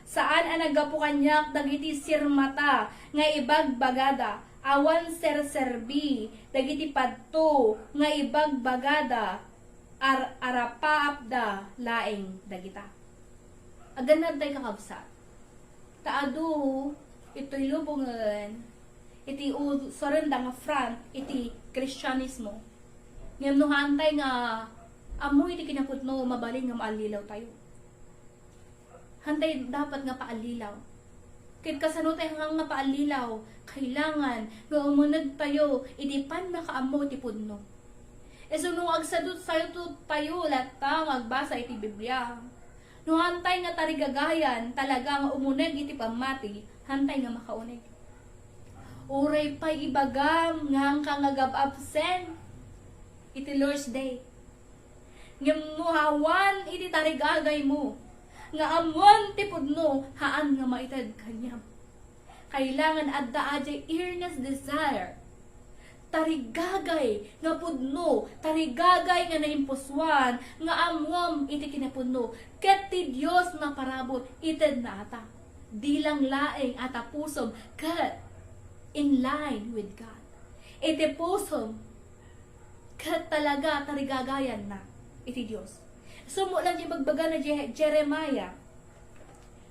Saan a naggapu kaniak dagiti sirmata nga ibagbagada, awan serserbi dagiti padto nga ibagbagada, ar-, arapaapda laeng dagita. Agannad tay, kakabsat. Ta adu itoy lubongen iti u-, sarenda nga front iti Kristianismo. Ngem no haantay nga ammo iti kinapudno, mabalin nga maallilaw tayo. Haantay dapat nga paallilaw. Ket kasano tayo nga, nga paallilaw? Kailangan nga umuneg tayo iti pannakaammo ti pudno. Isu no agsadut-sadut tayo latta nga agbasa iti Biblia, no haantay nga tarigagayan talaga nga umuneg iti pammati, haantay nga makauneg. Uray pay ibagam nga haanka nga agab-absent iti Lord's Day. Ngem no awan iti tarigagaymo nga ammoen ti pudno, haan nga maited kaniam. Kailangan adda adiay earnest desire. Tarigagay nga pudno, tarigagay nga naimpusuan nga ammoem iti kinapudno. Ket ti Dios nga parabur, itedna ata. Di lang laeng a ta pusom ket in line with God. Iti pusom, ket talaga tarigagayan na iti Dios. Summo lang ti bagbaga na Je-, Jeremiah.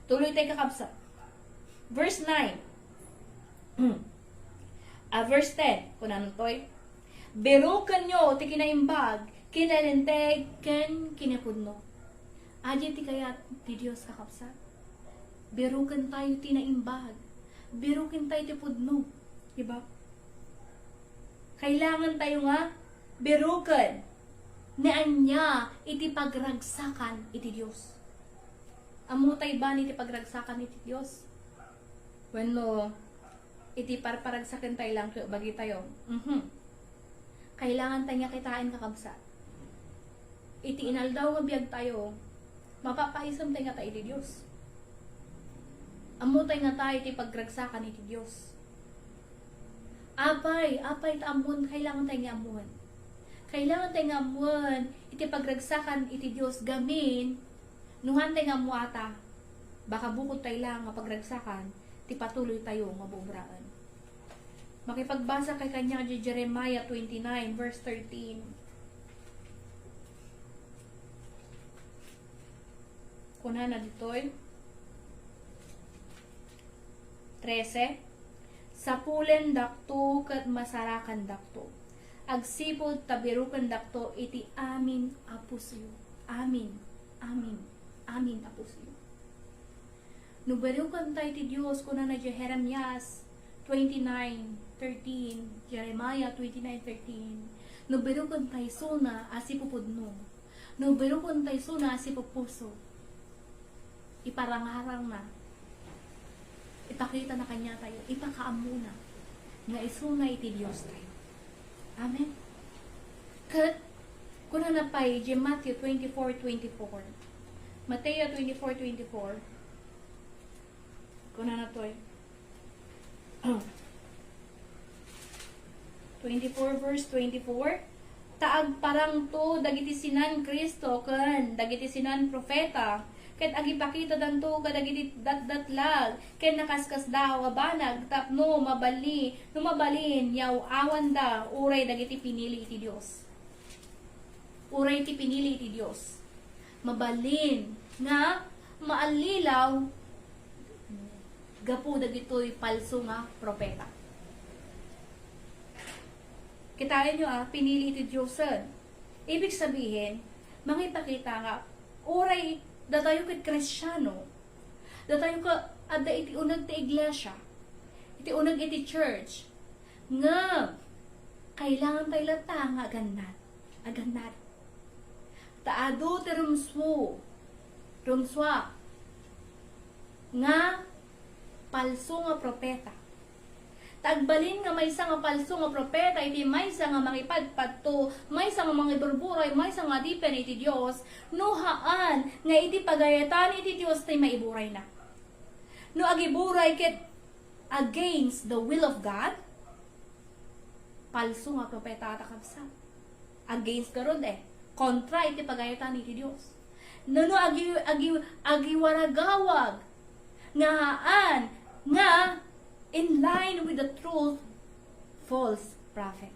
Tuloy tay, kakabsat. Verse nine. Ah, verse ten. Kunana toy, "Birukenyo ti kinaimbag, kinalinteg, ken kinapudno." Adi ti kayat ti Dios, kakabsat. Biruken tayo ti naimbag. Biruken tayo ti pudno. Diba? Kailangan tayo nga biruken ni ania iti pagragsakan iti Dios. Ammo tay bani ti pagragsakan iti Dios? Wenno, iti parparagsaken tayo lang ket bagi tayo? Mhm. Kailangan tayo nga kitaen, kakabsat. Iti inaldaw nga biag tayo, mapapaisem tayo nga ta iti Dios. Ammo tayo nga tayo iti pagragsakan iti Dios. Apay, apay ta ammoen, kailangan tayo nga ammoen. Kailangan tayo nga ammoen iti pagragsakan iti Dios gamin, no haan tayo nga ammo ata, baka bukod tayo lang nga pagragsakan, ti patuloy tayo nga buobraen. Makipagbasa kay kaniak iti Jeremiah twenty-nine, verse thirteen. Kunana ditoy, trese, "Sapulendakto ket masarakandakto. Agsipud ta birukendakto iti amin a pusoyo." Amin. Amin. Amin a pusoyo. No biruken tayo ti Dios, kunana iti Jeremias twenty-nine thirteen, Jeremiah twenty-nine thirteen, no biruken tayo isuna a sipupudno, no biruken tayo isuna a sipupuso, iparangarangna, ipakitana kaniatayo, ipakaammona nga isuna iti Dios tayo. Amen. Ket kunana pay idiay Matthew twenty-four twenty-four. Mateo twenty-four twenty-four. Kunana toy. Twenty-four verse twenty-four, "Ta agparangto dagiti sinan Cristo ken dagiti sinan profeta, ket agipakitadanto kadagiti datdatlag ken nakaskasdaaw a banag tapno mabali-, no mabalin, yaw-awanda uray dagiti pinili iti Dios." Uray ti pinili iti Dios. Mabalin nga maallilaw gapu dagitoy palso nga propeta. Kitaenyo, a, pinili iti Diosen. Ibig sabihin, mangipakita nga uray datayo ket Kristiano, datayo ket adda iti uneg ti iglesia, iti uneg iti church, ngem kailangan tayo latta nga agannad. Agannad. Ta adu ti rumsua, rumsua nga palso nga propeta. Ta agbalin nga maysa nga palso nga propeta iti maysa nga mangipadpadto, maysa nga mangiburburay, maysa nga adipen iti Dios, no haan nga iti pagayatan iti Dios ti maiburayna. No agiburay ket against the will of God, palso nga propeta ta, kabsat. Against garud, eh. Kontra iti pagayatan iti Dios. No, no, agi-, agi-, agiwaragawag nga haan nga in line with the truth, false prophet.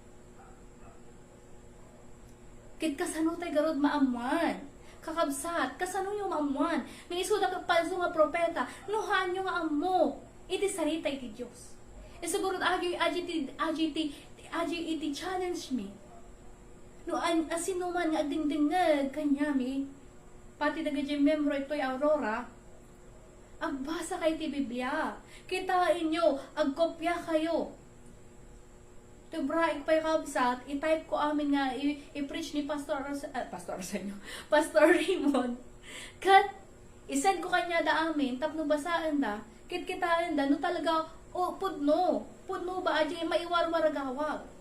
Ket kasano tay garud maammuan? Kakabsat, kasanoyo maammuan nga isuda ket palso nga propeta no haanyo nga ammo iti sarita iti Dios? Isu garud, agi, agi ti, agi ti, agi iti challenge mi. No an-, asinoman nga agdingdingngeg kaniami, pati dagiti membro itoy Aurora, agbasa kayo ti Biblia. Kitaenyo, agkopia kayo. Ti braik pay, kabsat, i-type ko amin nga i-, i-preach ni Pastor Ros-, ah, Pastor Arsenio, Pastor Raymond. Ket i-send ko kaniada amin tapno basaenda, ket kitaenda no talaga, o, pudno. Pudno ba, adi maiwarwaragawag.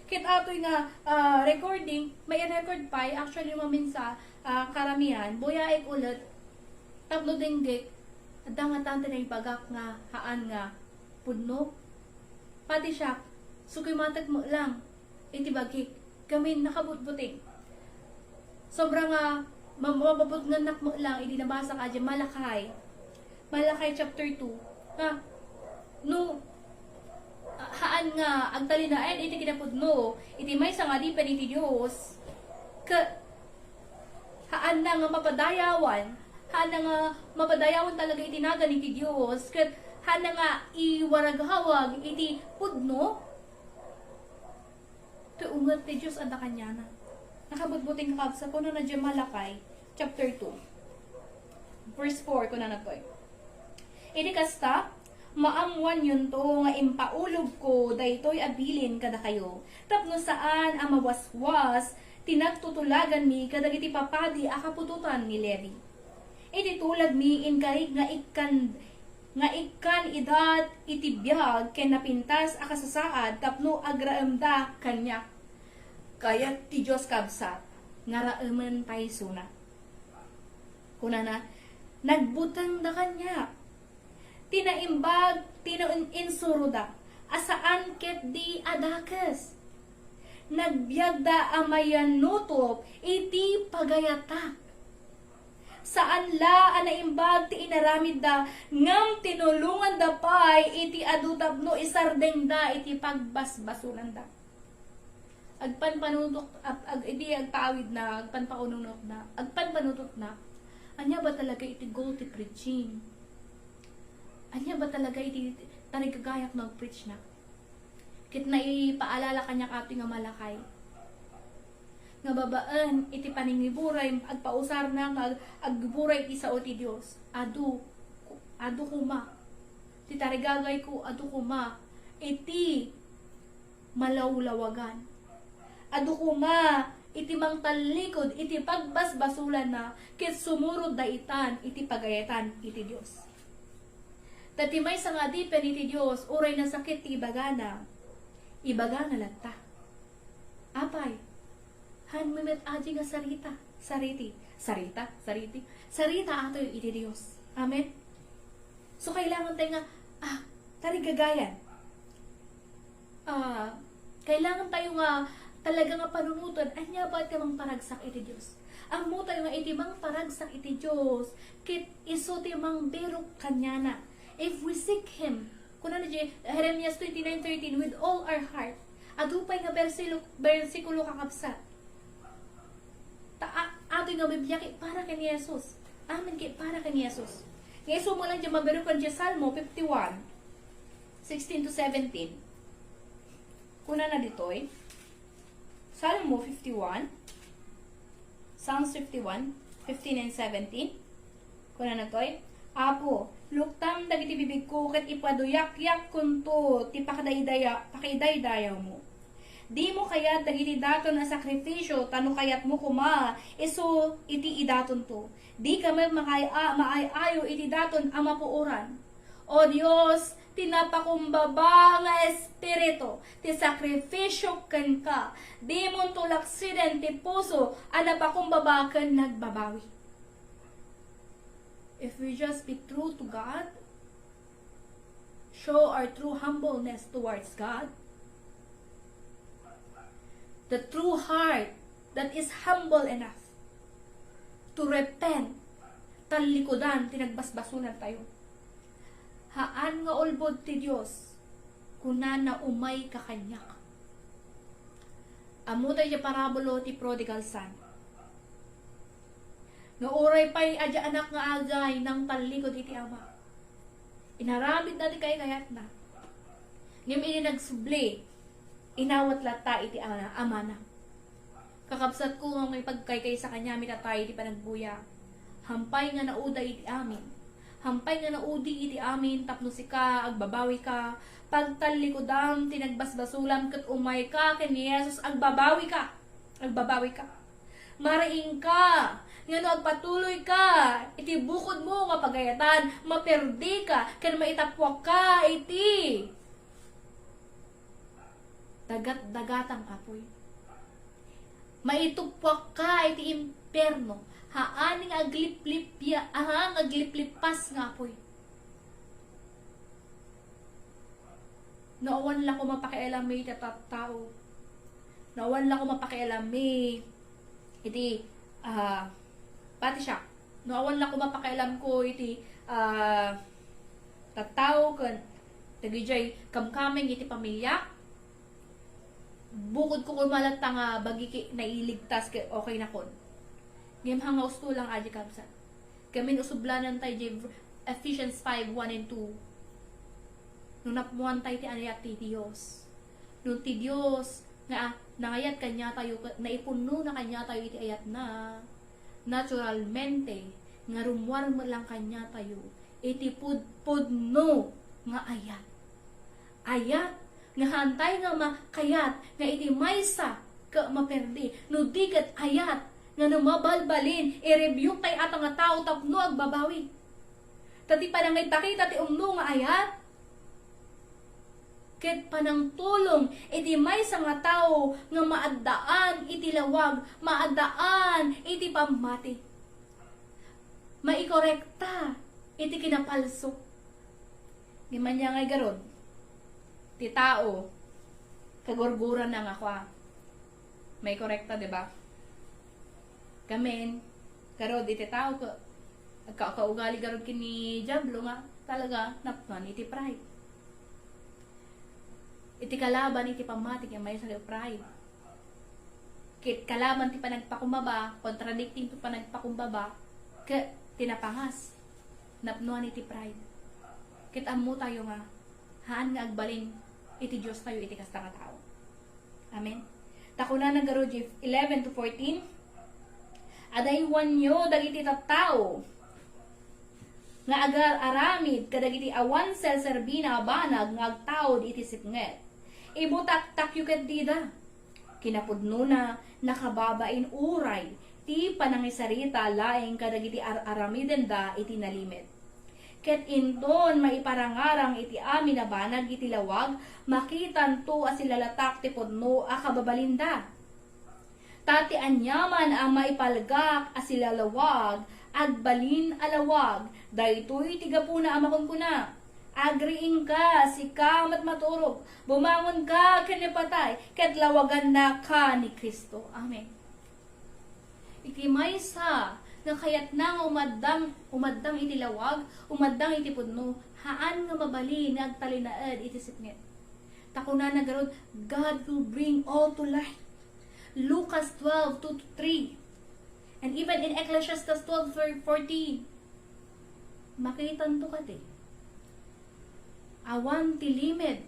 Ket atoy nga, ah, recording, mai-record pay, actually, maminsan, ah, karamian, buyaek ulit, tapno dinggek, adda ngatan ti naibagak nga haan nga pudno. Pati siak, sukimatek met lang iti bagik, gamin nakabutbuting. Sobra nga ma-, mababutngannak met lang idi nabasak adi Malakay. Malakay chapter two. Ha? No, haan nga agtalinaed iti kinapudno iti maysa nga adipen iti Dios, ket haanna nga mapadayawan, haanna nga mapadayawan talaga iti nagan iti Dios, ket haanna nga iwaragawag iti pudno, ti unget ti Dios adda kaniana. Nakabutbuting, kakabsat, kunana diay Malakay chapter two, verse four, kunana toy, "Idi kasta, maammuanyonto nga impaulogko daytoy a bilin kadakayo, tapno saan a mawaswas ti nagtutulaganmi kadagiti papadi a kaputotan ni Levi. Iti tulagmi, inkarik nga ikkan, nga ikkan ida iti biag ken napintas a kasasaad tapno agraemda kaniak." Kayat ti Dios, kabsat, nga raemen pay isuna. Kunana, "Nagbutengda kaniak. Ti naimbag ti nain-, insuroda a saan ketdi a dakes. Nagbiagda a mayannutop iti pagayatak. Saan la a naimbag ti inaramidda, ngem tinulonganda pay iti adu tapno isardengda iti pagbasbasolanda." Agpanpanutok-, ag-, ag-, idi agpaawidna, agpanpaununotna, agpanpanutotna, ania ba talaga iti goal ti preaching? Ania ba talaga iti tarigagayak no agpreachna? Ket naipaalala kaniak atoy nga Malakay nga babaen iti paningiburay, agpausarna nga ag-, agburay iti sao ti Dios. Adu, adu koma ti tarigagayko, adu koma iti malawlawagan. Adu koma iti mangtallikud iti pagbasbasolanna ket sumurotda itan iti pagayatan iti Dios. Ta ti maysa nga adipen iti Dios, uray nasakit ti ibagana, ibagana latta. Apay, Haan met adi nga sarita, sariti, sarita, sariti, sarita atoy iti Dios. Amen? So, kailangan tayo nga, ah, tarigagayan. Ah, kailangan tayo nga talaga nga panunoten, ania ba ti mangparagsak iti Dios? Ammo tayo nga iti mangparagsak iti Dios, ket isu ti mangbirok kaniana. If we seek Him, kuna na di Jeremias twenty-nine thirteen, "With all our heart." Adu pay nga bersilo-, bersikulo, kakabsat. Ta, a-, atoy nga Biblia ket para ken ni Jesus. Amen, ket para ken ni Jesus. Nga isu mo lang di mabirok ken di Salmo fifty-one, sixteen to seventeen. Kuna na ditoy, Salmo fifty-one, Psalms fifty-one, fifteen and seventeen. Kuna natoy, "Apo, luktam dagiti bibigko ket ipaduyakkunto ti pakadaydaya-, pakaidaydayawmo. Dimo kayat dagiti daton a sakrifisio, ta no kayatmo koma, isu iti idatonto. Dika met makaay-, maay-ayo iti daton a mapuoran." O Dios, ti napakumbaba nga espiritu ti sakrifisio kenka, dimonto laksiden ti puso a napakumbaba ken nagbabawi. If we just be true to God, show our true humbleness towards God, the true heart that is humble enough to repent, tallikudan ti nagbasbasolan tayo. Haan nga ulbod ti Dios, kunana, "Umayka kaniak." Ammo tayo ti parabulo ti prodigal son. Nga uray pay adi anak nga agay, nangtallikud iti ama. Inaramidna ti kaykayatna. Ngem idi nagsubli, inawat latta iti ana-, amana. Kakabsatko, nga ipagkaykaysa kaniami tatay iti panagbuya. Hampay nga nauda iti amin. Hampay nga naudi iti amin tapno sika, agbabawika, pagtallikudam ti nagbasbasolam ket umayka ken ni Jesus, agbabawika. Agbabawika. Mariingka, nga no agpatuloyka iti bukodmo nga pagayatan, maperdika ken maitappuakka iti dagat-dagatang apuy. Maituppuakka iti impierno, haan nga agliplipya-, haan nga agliplipas nga apuy. No awan la ko mapakialam iti tattao. No awan la ko mapakialam iti, ah, pati siak. No awan la ko mapakialam ko iti, ah, tattao ken dagidiay kamkameng iti pamiliak. Bukodko koma latta nga bagik nailigtas ket okay nakon. Ngem haan nga usto lang adi, kabsat. Gamin usublanan tayo di Ephesians five, one and two. No napnoan tayo ti ayat ti Dios. No ti Dios nga nangayat kaniatayo, naipunno na kaniatayo iti ayatna, naturalmente, nga rummuar met lang kaniatayo iti pudpudno nga ayat. Ayat nga haantay nga makayat nga iti maysa ket maperdi, no di ket ayat nga no mabalbalin, i-rebuke tay ato nga tao tapno agbabawi. Ta ti panangipakita ti umno nga ayat ket panangtulong iti maysa nga tao nga maaddaan iti lawag, maaddaan iti pammati. Maikorekta iti kinapalso. Ngem ania ngay garud? Ti tao, kagurgurana nga kua. Maikorekta, di ba? Gamin, garud iti tao, ka-, ka-, kaugali garud ken ni Diablo nga talaga napnoan iti pride. Iti kalaban iti pammati ket maysa nga pride. Ket kalaban ti panagpakumbaba, contradicting to panagpakumbaba, ket ti napangas, napnoan iti pride. Ket ammo tayo nga, haan nga agbalin iti Dios tayo iti kasta nga tao. Amen. Ta kunana garud iti eleven to fourteen, "Adaywanyo dagiti tattao nga agar-aramid kadagiti awan serserbina a banag nga agtaud iti sipnget. Ibutaktakyo ket dida." Kinapudnona, nakababain uray ti panangisarita laeng kadagiti ar-aramidenda iti nalimed. Ket inton maiparangarang iti amin a banag iti lawag, makitanto a silalatak ti pudno a kababalinda. Ta ti aniaman a maipalgak a silalawag, agbalin a lawag, daytoy ti gapuna a makunkuna, "Agriingka, sika met maturog, bumangonka ken ni patay, ket lawagannaka ni Cristo." Amen. Iti maysa nga kayatna nga umaddang, umaddang iti lawag, umaddang iti pudno, haan nga mabalin nga agtalinaed iti sipnget. Ta kunana garud, "God will bring all to light." Lucas twelve two to three. And even in Ecclesiastes twelve fourteen, makitanto kadi. Awan ti limed.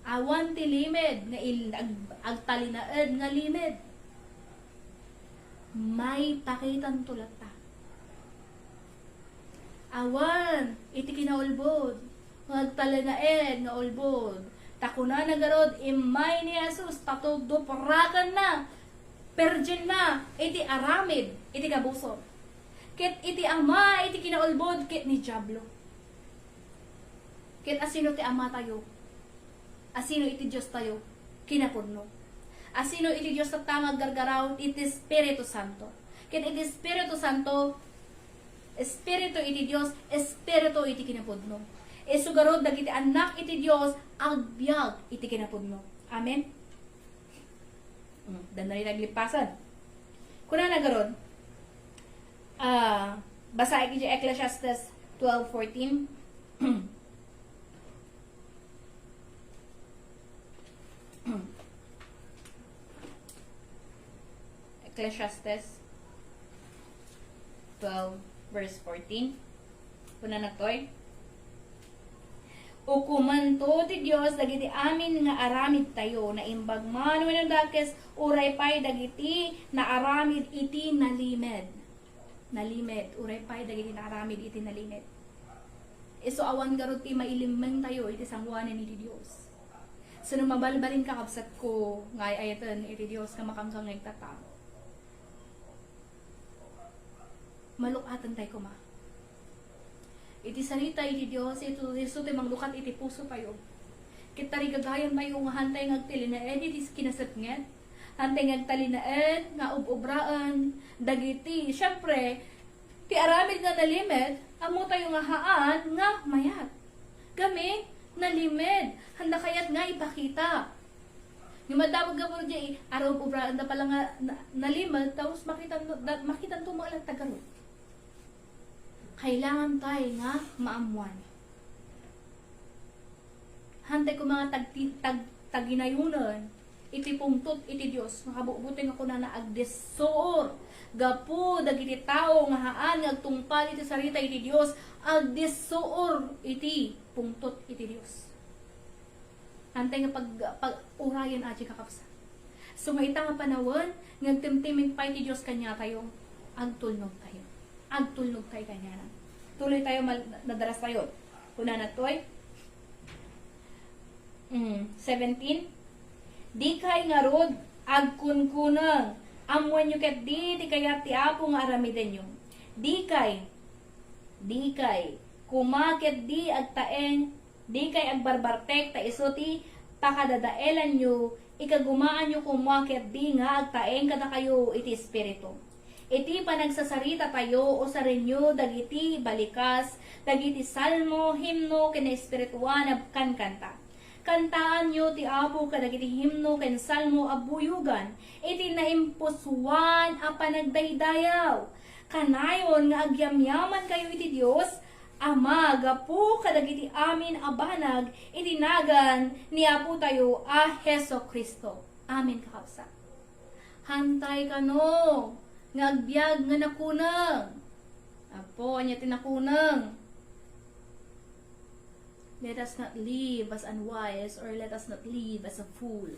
Awan ti limed nga il-, ag-, agtalinaed nga limed. Maipakitanto latta. Awan iti kinaulbod nga agtalinaed nga ulbod. Ta kunana garud, immay ni Jesus, ta tuduprakenna, virginna iti aramid iti kabusor. Ket iti ama iti kinaulbod ket ni Diablo. Ket asino ti amatayo? Asino iti Diostayo? Kinapudno. Asino iti Dios tatta nga aggargaraw? Iti Espiritu Santo. Ket iti Espiritu Santo, Espiritu iti Dios, Espiritu iti kinapudno. Isu garud dagiti annak iti Dios, agbiag iti kinapudno. Amen? Mm, dan na rin naglipasan. Kunana garud, ah, basaek iti Ecclesiastes twelve fourteen. Ecclesiastes twelve, verse fourteen. Kunana toy, "Ukomanto ti Dios dagiti amin nga aramidtayo, naimbag man wenno dakes, uray pay dagiti naaramid iti nalimed." Nalimed, uray pay dagiti naaramid iti nalimed. Isu awan garud ti mailimmengtayo iti sangoanan iti Dios. Sino mabalbalin, kakabsatko, nga ay-ayaten iti Dios nga makamkamngeg tatta, maluk-atentay koma. Iti sarita iti Dios, ito, isu ti manglukat iti pusotayo. Ket tarigagayantayo nga hantay nga agtalinaed iti kinasipnget. Hantay nga agtalinaed nga ub-ubraen dagiti, siempre, ti aramid nga nalimed, ammotayo nga haan nga mayat. Gamin, nalimed, handa kayat nga ipakita. Ngem adda met gapu diay, arub-ubraenda pala nga na-, nalimed, tapos makitan-, da-, makitanto met latta garud. Kailangantay nga maammuan. Hantay koma nga tagti-, tag-, taginayonen iti pungtot iti Dios, nga kabutbuteng nga kunana, agdissuor. Gapu dagiti tao nga haan nga agtungpal iti sarita iti Dios, agdissuor iti pungtot iti Dios. Hantay nga pag-, pag-urayen, adi, kakabsat. So, nga ita nga panawen, nga agtimtimeng pay ti Dios kaniatayo, agtulnogtayo. Agtulnogtayo kaniana. Tuloytayo, mal-, nadarastayo. Kunana toy, mm, seventeen, "Dikay ngarud agkunkuneng, ammoenyo ketdi ti kayat ti Apo nga aramidenyo. Dikay, dikay koma ketdi agtaeng Dikay agbarbartek ta isu ti pakadadaelanyo, ikagumaanyo koma ketdi nga agtaeng kadakayo iti Espiritu. Iti panagsasarita tayo, usarenyo dagiti balikas, dagiti salmo, himno, ken espirituan a kankanta. Kantaanyo ti Apo kadagiti himno ken salmo a buyogan iti naimpusoan a panagdaydayaw. Kanayon nga agyamyamankayo iti Dios, Ama, gapu kadagiti amin a banag iti nagan ni Apotayo a Jesu-Cristo. Amen, kakabsat. Hantay kano nga agbiag nga nakuneng. Apo, ania ti nakuneng? Let us not live as unwise, or let us not live as a fool.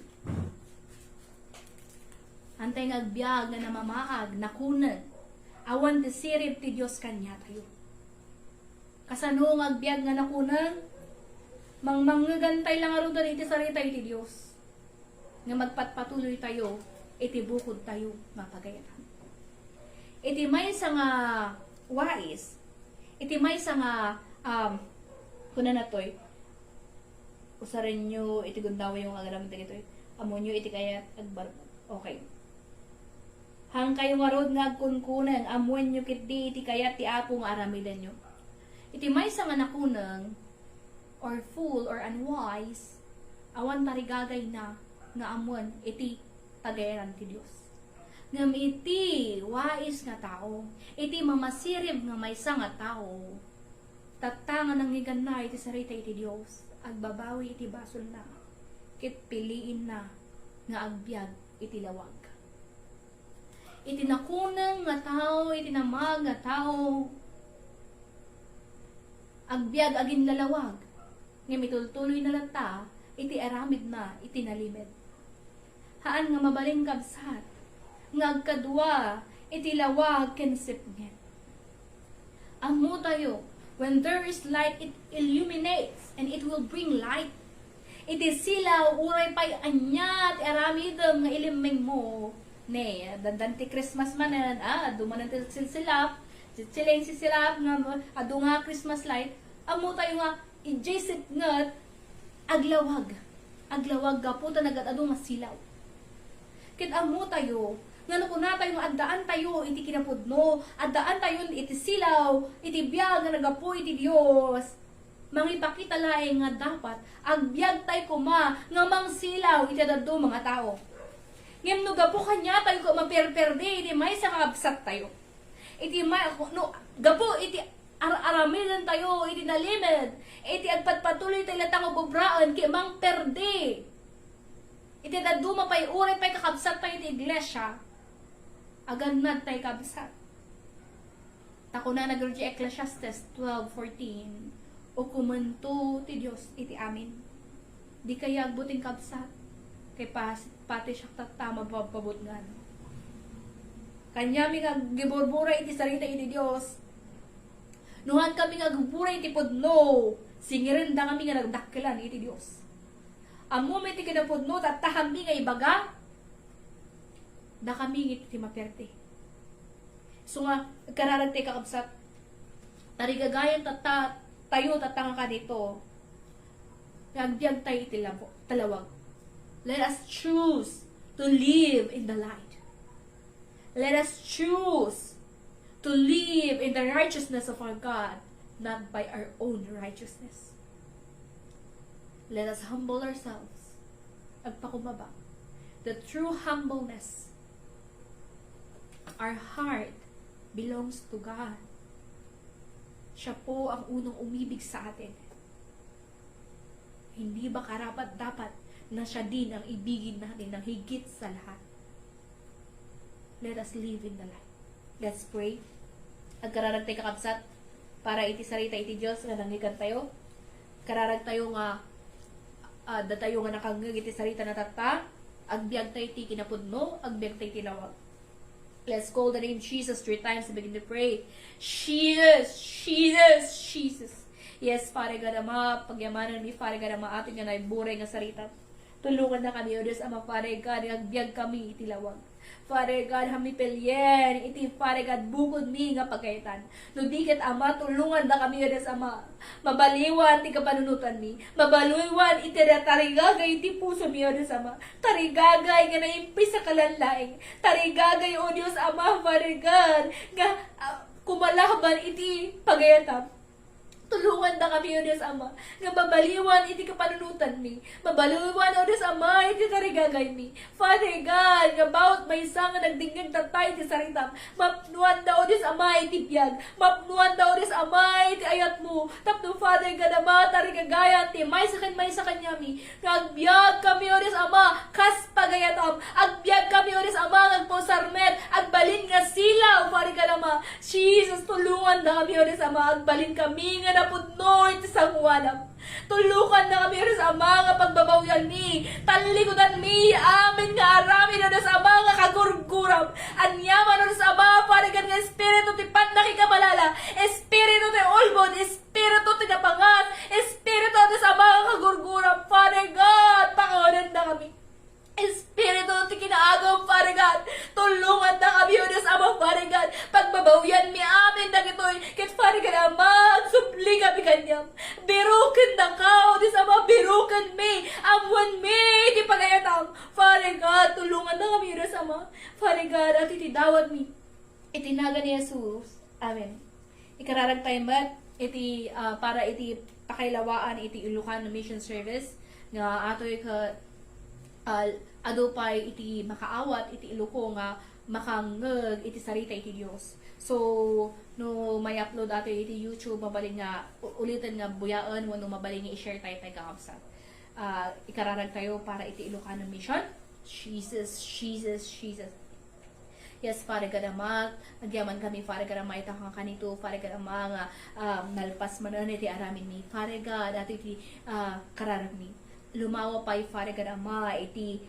Hantay nga agbiag nga namamaag, nakuneng. Awan ti sirib ti Dios kaniatayo. Kasano nga agbiag nga nakuneng? Mangmangngegantay la ngaruden iti sarita iti Dios, nga magpatpatuloytayo iti bukodtayo nga pagayatan. Iti maysa nga wais, iti maysa nga, um, kunana toy, usarenyo iti gundawayyo nga agraman dagitoy. Ammoenyo iti kayat agbar-, okay. Haankayo ngarud nga agkunkuneng, ammoenyo ketdi iti kayat ti Apo nga aramidenyo. Iti maysa nga nakuneng, or fool, or unwise, awan tarigagayna nga ammoen iti tagayaran ti Dios. Ngem iti wais nga tao, iti mamasirib nga maysa nga tao, tatta nga nangngegganna iti sarita iti Dios, agbabawi iti basolna, ket pilienna nga agbiag iti lawag. Iti nakuneng nga tao, iti namag nga tao, agbiag aginlalawag, ngem itultuloyna latta iti aramidna iti nalimed. Haan nga mabalin, kabsat, nga agkadua iti lawag ken sipnget. Ammotayo, when there is light, it illuminates and it will bring light. Iti silaw, uray pay ania ti aramidem nga ilimmengmo. Ne, dandan ti Christmas manen, ah, adu manen ti silsilap, sitsiling sisilap nga adu nga Christmas light. Ammotayo nga, idiay sipnget, aglawag. Aglawag gapu ta nagad-adu nga silaw. Ket ammotayo nga no kunatayo nga addaantayo iti kinapudno, addaantayo iti silaw, iti biag nga naggapu iti Dios, mangipakita laeng nga dapat agbiagtay koma nga mangsilaw iti dadduma nga tao. Ngem no gapu kaniatayo ket maperperdi iti maysa nga kabsattayo, iti may-, no gapu iti ar-aramidentayo iti nalimed, iti agpatpatuloytayo latta nga ubraen ket mangperdi iti dadduma pay, uray pay kakabsattayo iti iglesia, agannadtayo, kabsat. Ta kunana iti Ecclesiastes twelve fourteen, "Ukomento ti Dios iti amin." Dikay agbuteng, kabsat, ket pas-, pati siak tatta, mapabpabutngan. Kaniami nga agburburay iti sarita iti Dios. No haankami nga agburburay iti pudno, singiren dakami nga nagdakkelan iti Dios. Ammomi ti kinapudno, tatta kami nga ibaga, dakami nga iti maperdi. So nga, agkararagtay, kakabsat, tarigagayan tatta, tayo tatta nga kanito, nga agbiagtay iti labo-, talawag. Let us choose to live in the light. Let us choose to live in the righteousness of our God, not by our own righteousness. Let us humble ourselves. Agpakumbaba. The true humbleness, our heart belongs to God. Siya po ang unang umibig sa atin. Hindi ba karapat-dapat na siya din ang ibigin natin ng higit sa lahat? Let us live in the light. Let's pray. Agkararagtay, kakabsat, para iti sarita iti Dios nga nangngeggantayo. Kararagtayo nga, ah, datayo nga nakangngeg iti sarita na tatta, agbiagtay ti kinapudno, agbiagtay ti lawag. Let's call the name Jesus three times and begin to pray. Jesus, Jesus, Jesus. Yes, Father God Ama, pagyamanen mi, Father God Ama, atin nga naiburay nga sarita. Tulongan na kami, O Dios Ama, Father God, nga agbiag kami iti lawag. Father God, hami pelien iti, Father God, bukod mi nga pagayatan. No di ket, Ama, tulongan da kami, O Dios Ama. Mabaliwan ti kapanunotan mi. Mabaliwan iti tarigagay iti puso mi, O Dios Ama. Tarigagay nga naimpis a kalan laeng. Tarigagay, O Dios Ama, Father God, nga, ah, kumalaban iti pagayatam. Tulongan da kami, O Dios Ama, nga mabaliwan iti kapanunotan mi. Mabaliwan, O Dios Ama, iti tarigagay mi. Father God, nga bawat maysa nga nagdingngeg tatta iti saritam, mapnuan da, O Dios Ama, iti biag. Mapnuan da, O Dios Ama, iti ayatmo. Tapno, Father God Ama, tarigagayan ti maysa ken maysa kaniami, nga agbiag kami, O Dios Ama, kas pagayatam. Agbiag kami, O Dios Ama, nga agpausar met, agbalin nga silaw, Father God Ama. Jesus, tulongan da kami, O Dios Ama, agbalin kami nga napudno iti sangoanam. Tulongan da kami, O Dios Ama, nga pagbabawian mi, tallikudan mi, amin nga aramid, O Dios Ama, nga kagurguram. Ania man, O Dios Ama, Father God, nga espiritu ti pannakikamalala, espiritu ti ulbod, espiritu ti napangas, espiritu, O Dios Ama, nga kagurguram, Father God, pakawanan da kami. Espiritu ti kinaagum, Father God, tulongan da kami, O Dios Ama, Father God, pagbabawian mi amin dagitoy, ket, Father God Ama, agsub-, Likabi kaniam. Biruken dakaw, Dios Ama, biruken mi. Ammoen mi ti pagayatam. Father God, tulongan da kami, Dios Ama. Father God, at iti dawat mi. Iti nagan ni Jesus. Amen. Ikararag tayo met iti, ah, para iti pakailawaan iti Ilocano Mission Service nga atoy ka, ah, adu pay iti makaawat iti Iloco nga makangngeg iti sarita iti Dios. So, no may upload ato iti YouTube, mabalin nga u-, uliten nga buyaen wenno mabalin nga i-share tayo pay kakabsat. Ah, ikararag tayo para iti Ilocano Mission. Jesus, Jesus, Jesus. Yes, Father God Ama, agyaman kami, Father God Ama, ita nga kanito, Father God Ama, nga, ah, nalpas manen iti aramin mi. Father God, ato iti, ah, kararag mi. Lumawa pay, Father God Ama, iti,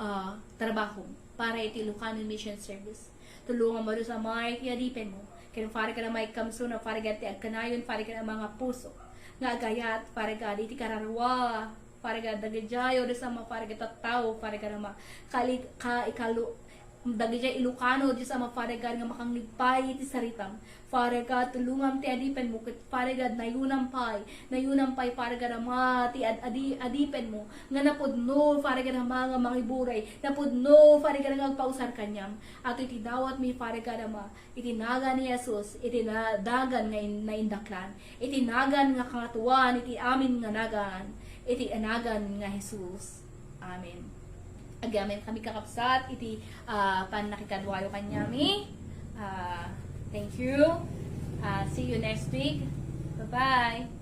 ah, trabaho para iti Ilocano Mission Service. Tulongan mo, Dios Ama, iti adipen mo. Ken Father God Ama, ikamso na, Father God, ti agkanayon, Father God Ama, nga puso nga agayat, Father God, iti kararua, Father God, dagidiay, o Dios Ama, Father God, tattao, Father God Ama, kali-, ka-, ikalu-, dagidiay Ilocano, Dios Ama, Father God, nga makangngeg pay iti saritam. Father God, tulongam ti adipen mo, ket Father God, nayunam pay, nayunam pay, Father God Ama, ti ad-, adi-, adipen mo, nga napudno, Father God Ama, nga mangiburay, napudno, Father God, nga agpausar kaniam. Ato iti dawat mi, Father God Ama, iti nagan ni Jesus, iti na-, nagan nga in-, naindaklan, iti nagan nga kangatoan, iti amin nga nagan, iti nagan nga Jesus. Amen. Agyaman kami, kakabsat, iti, ah, pannakikaduayo kaniami. Ah, thank you. Ah, see you next week. Bye-bye.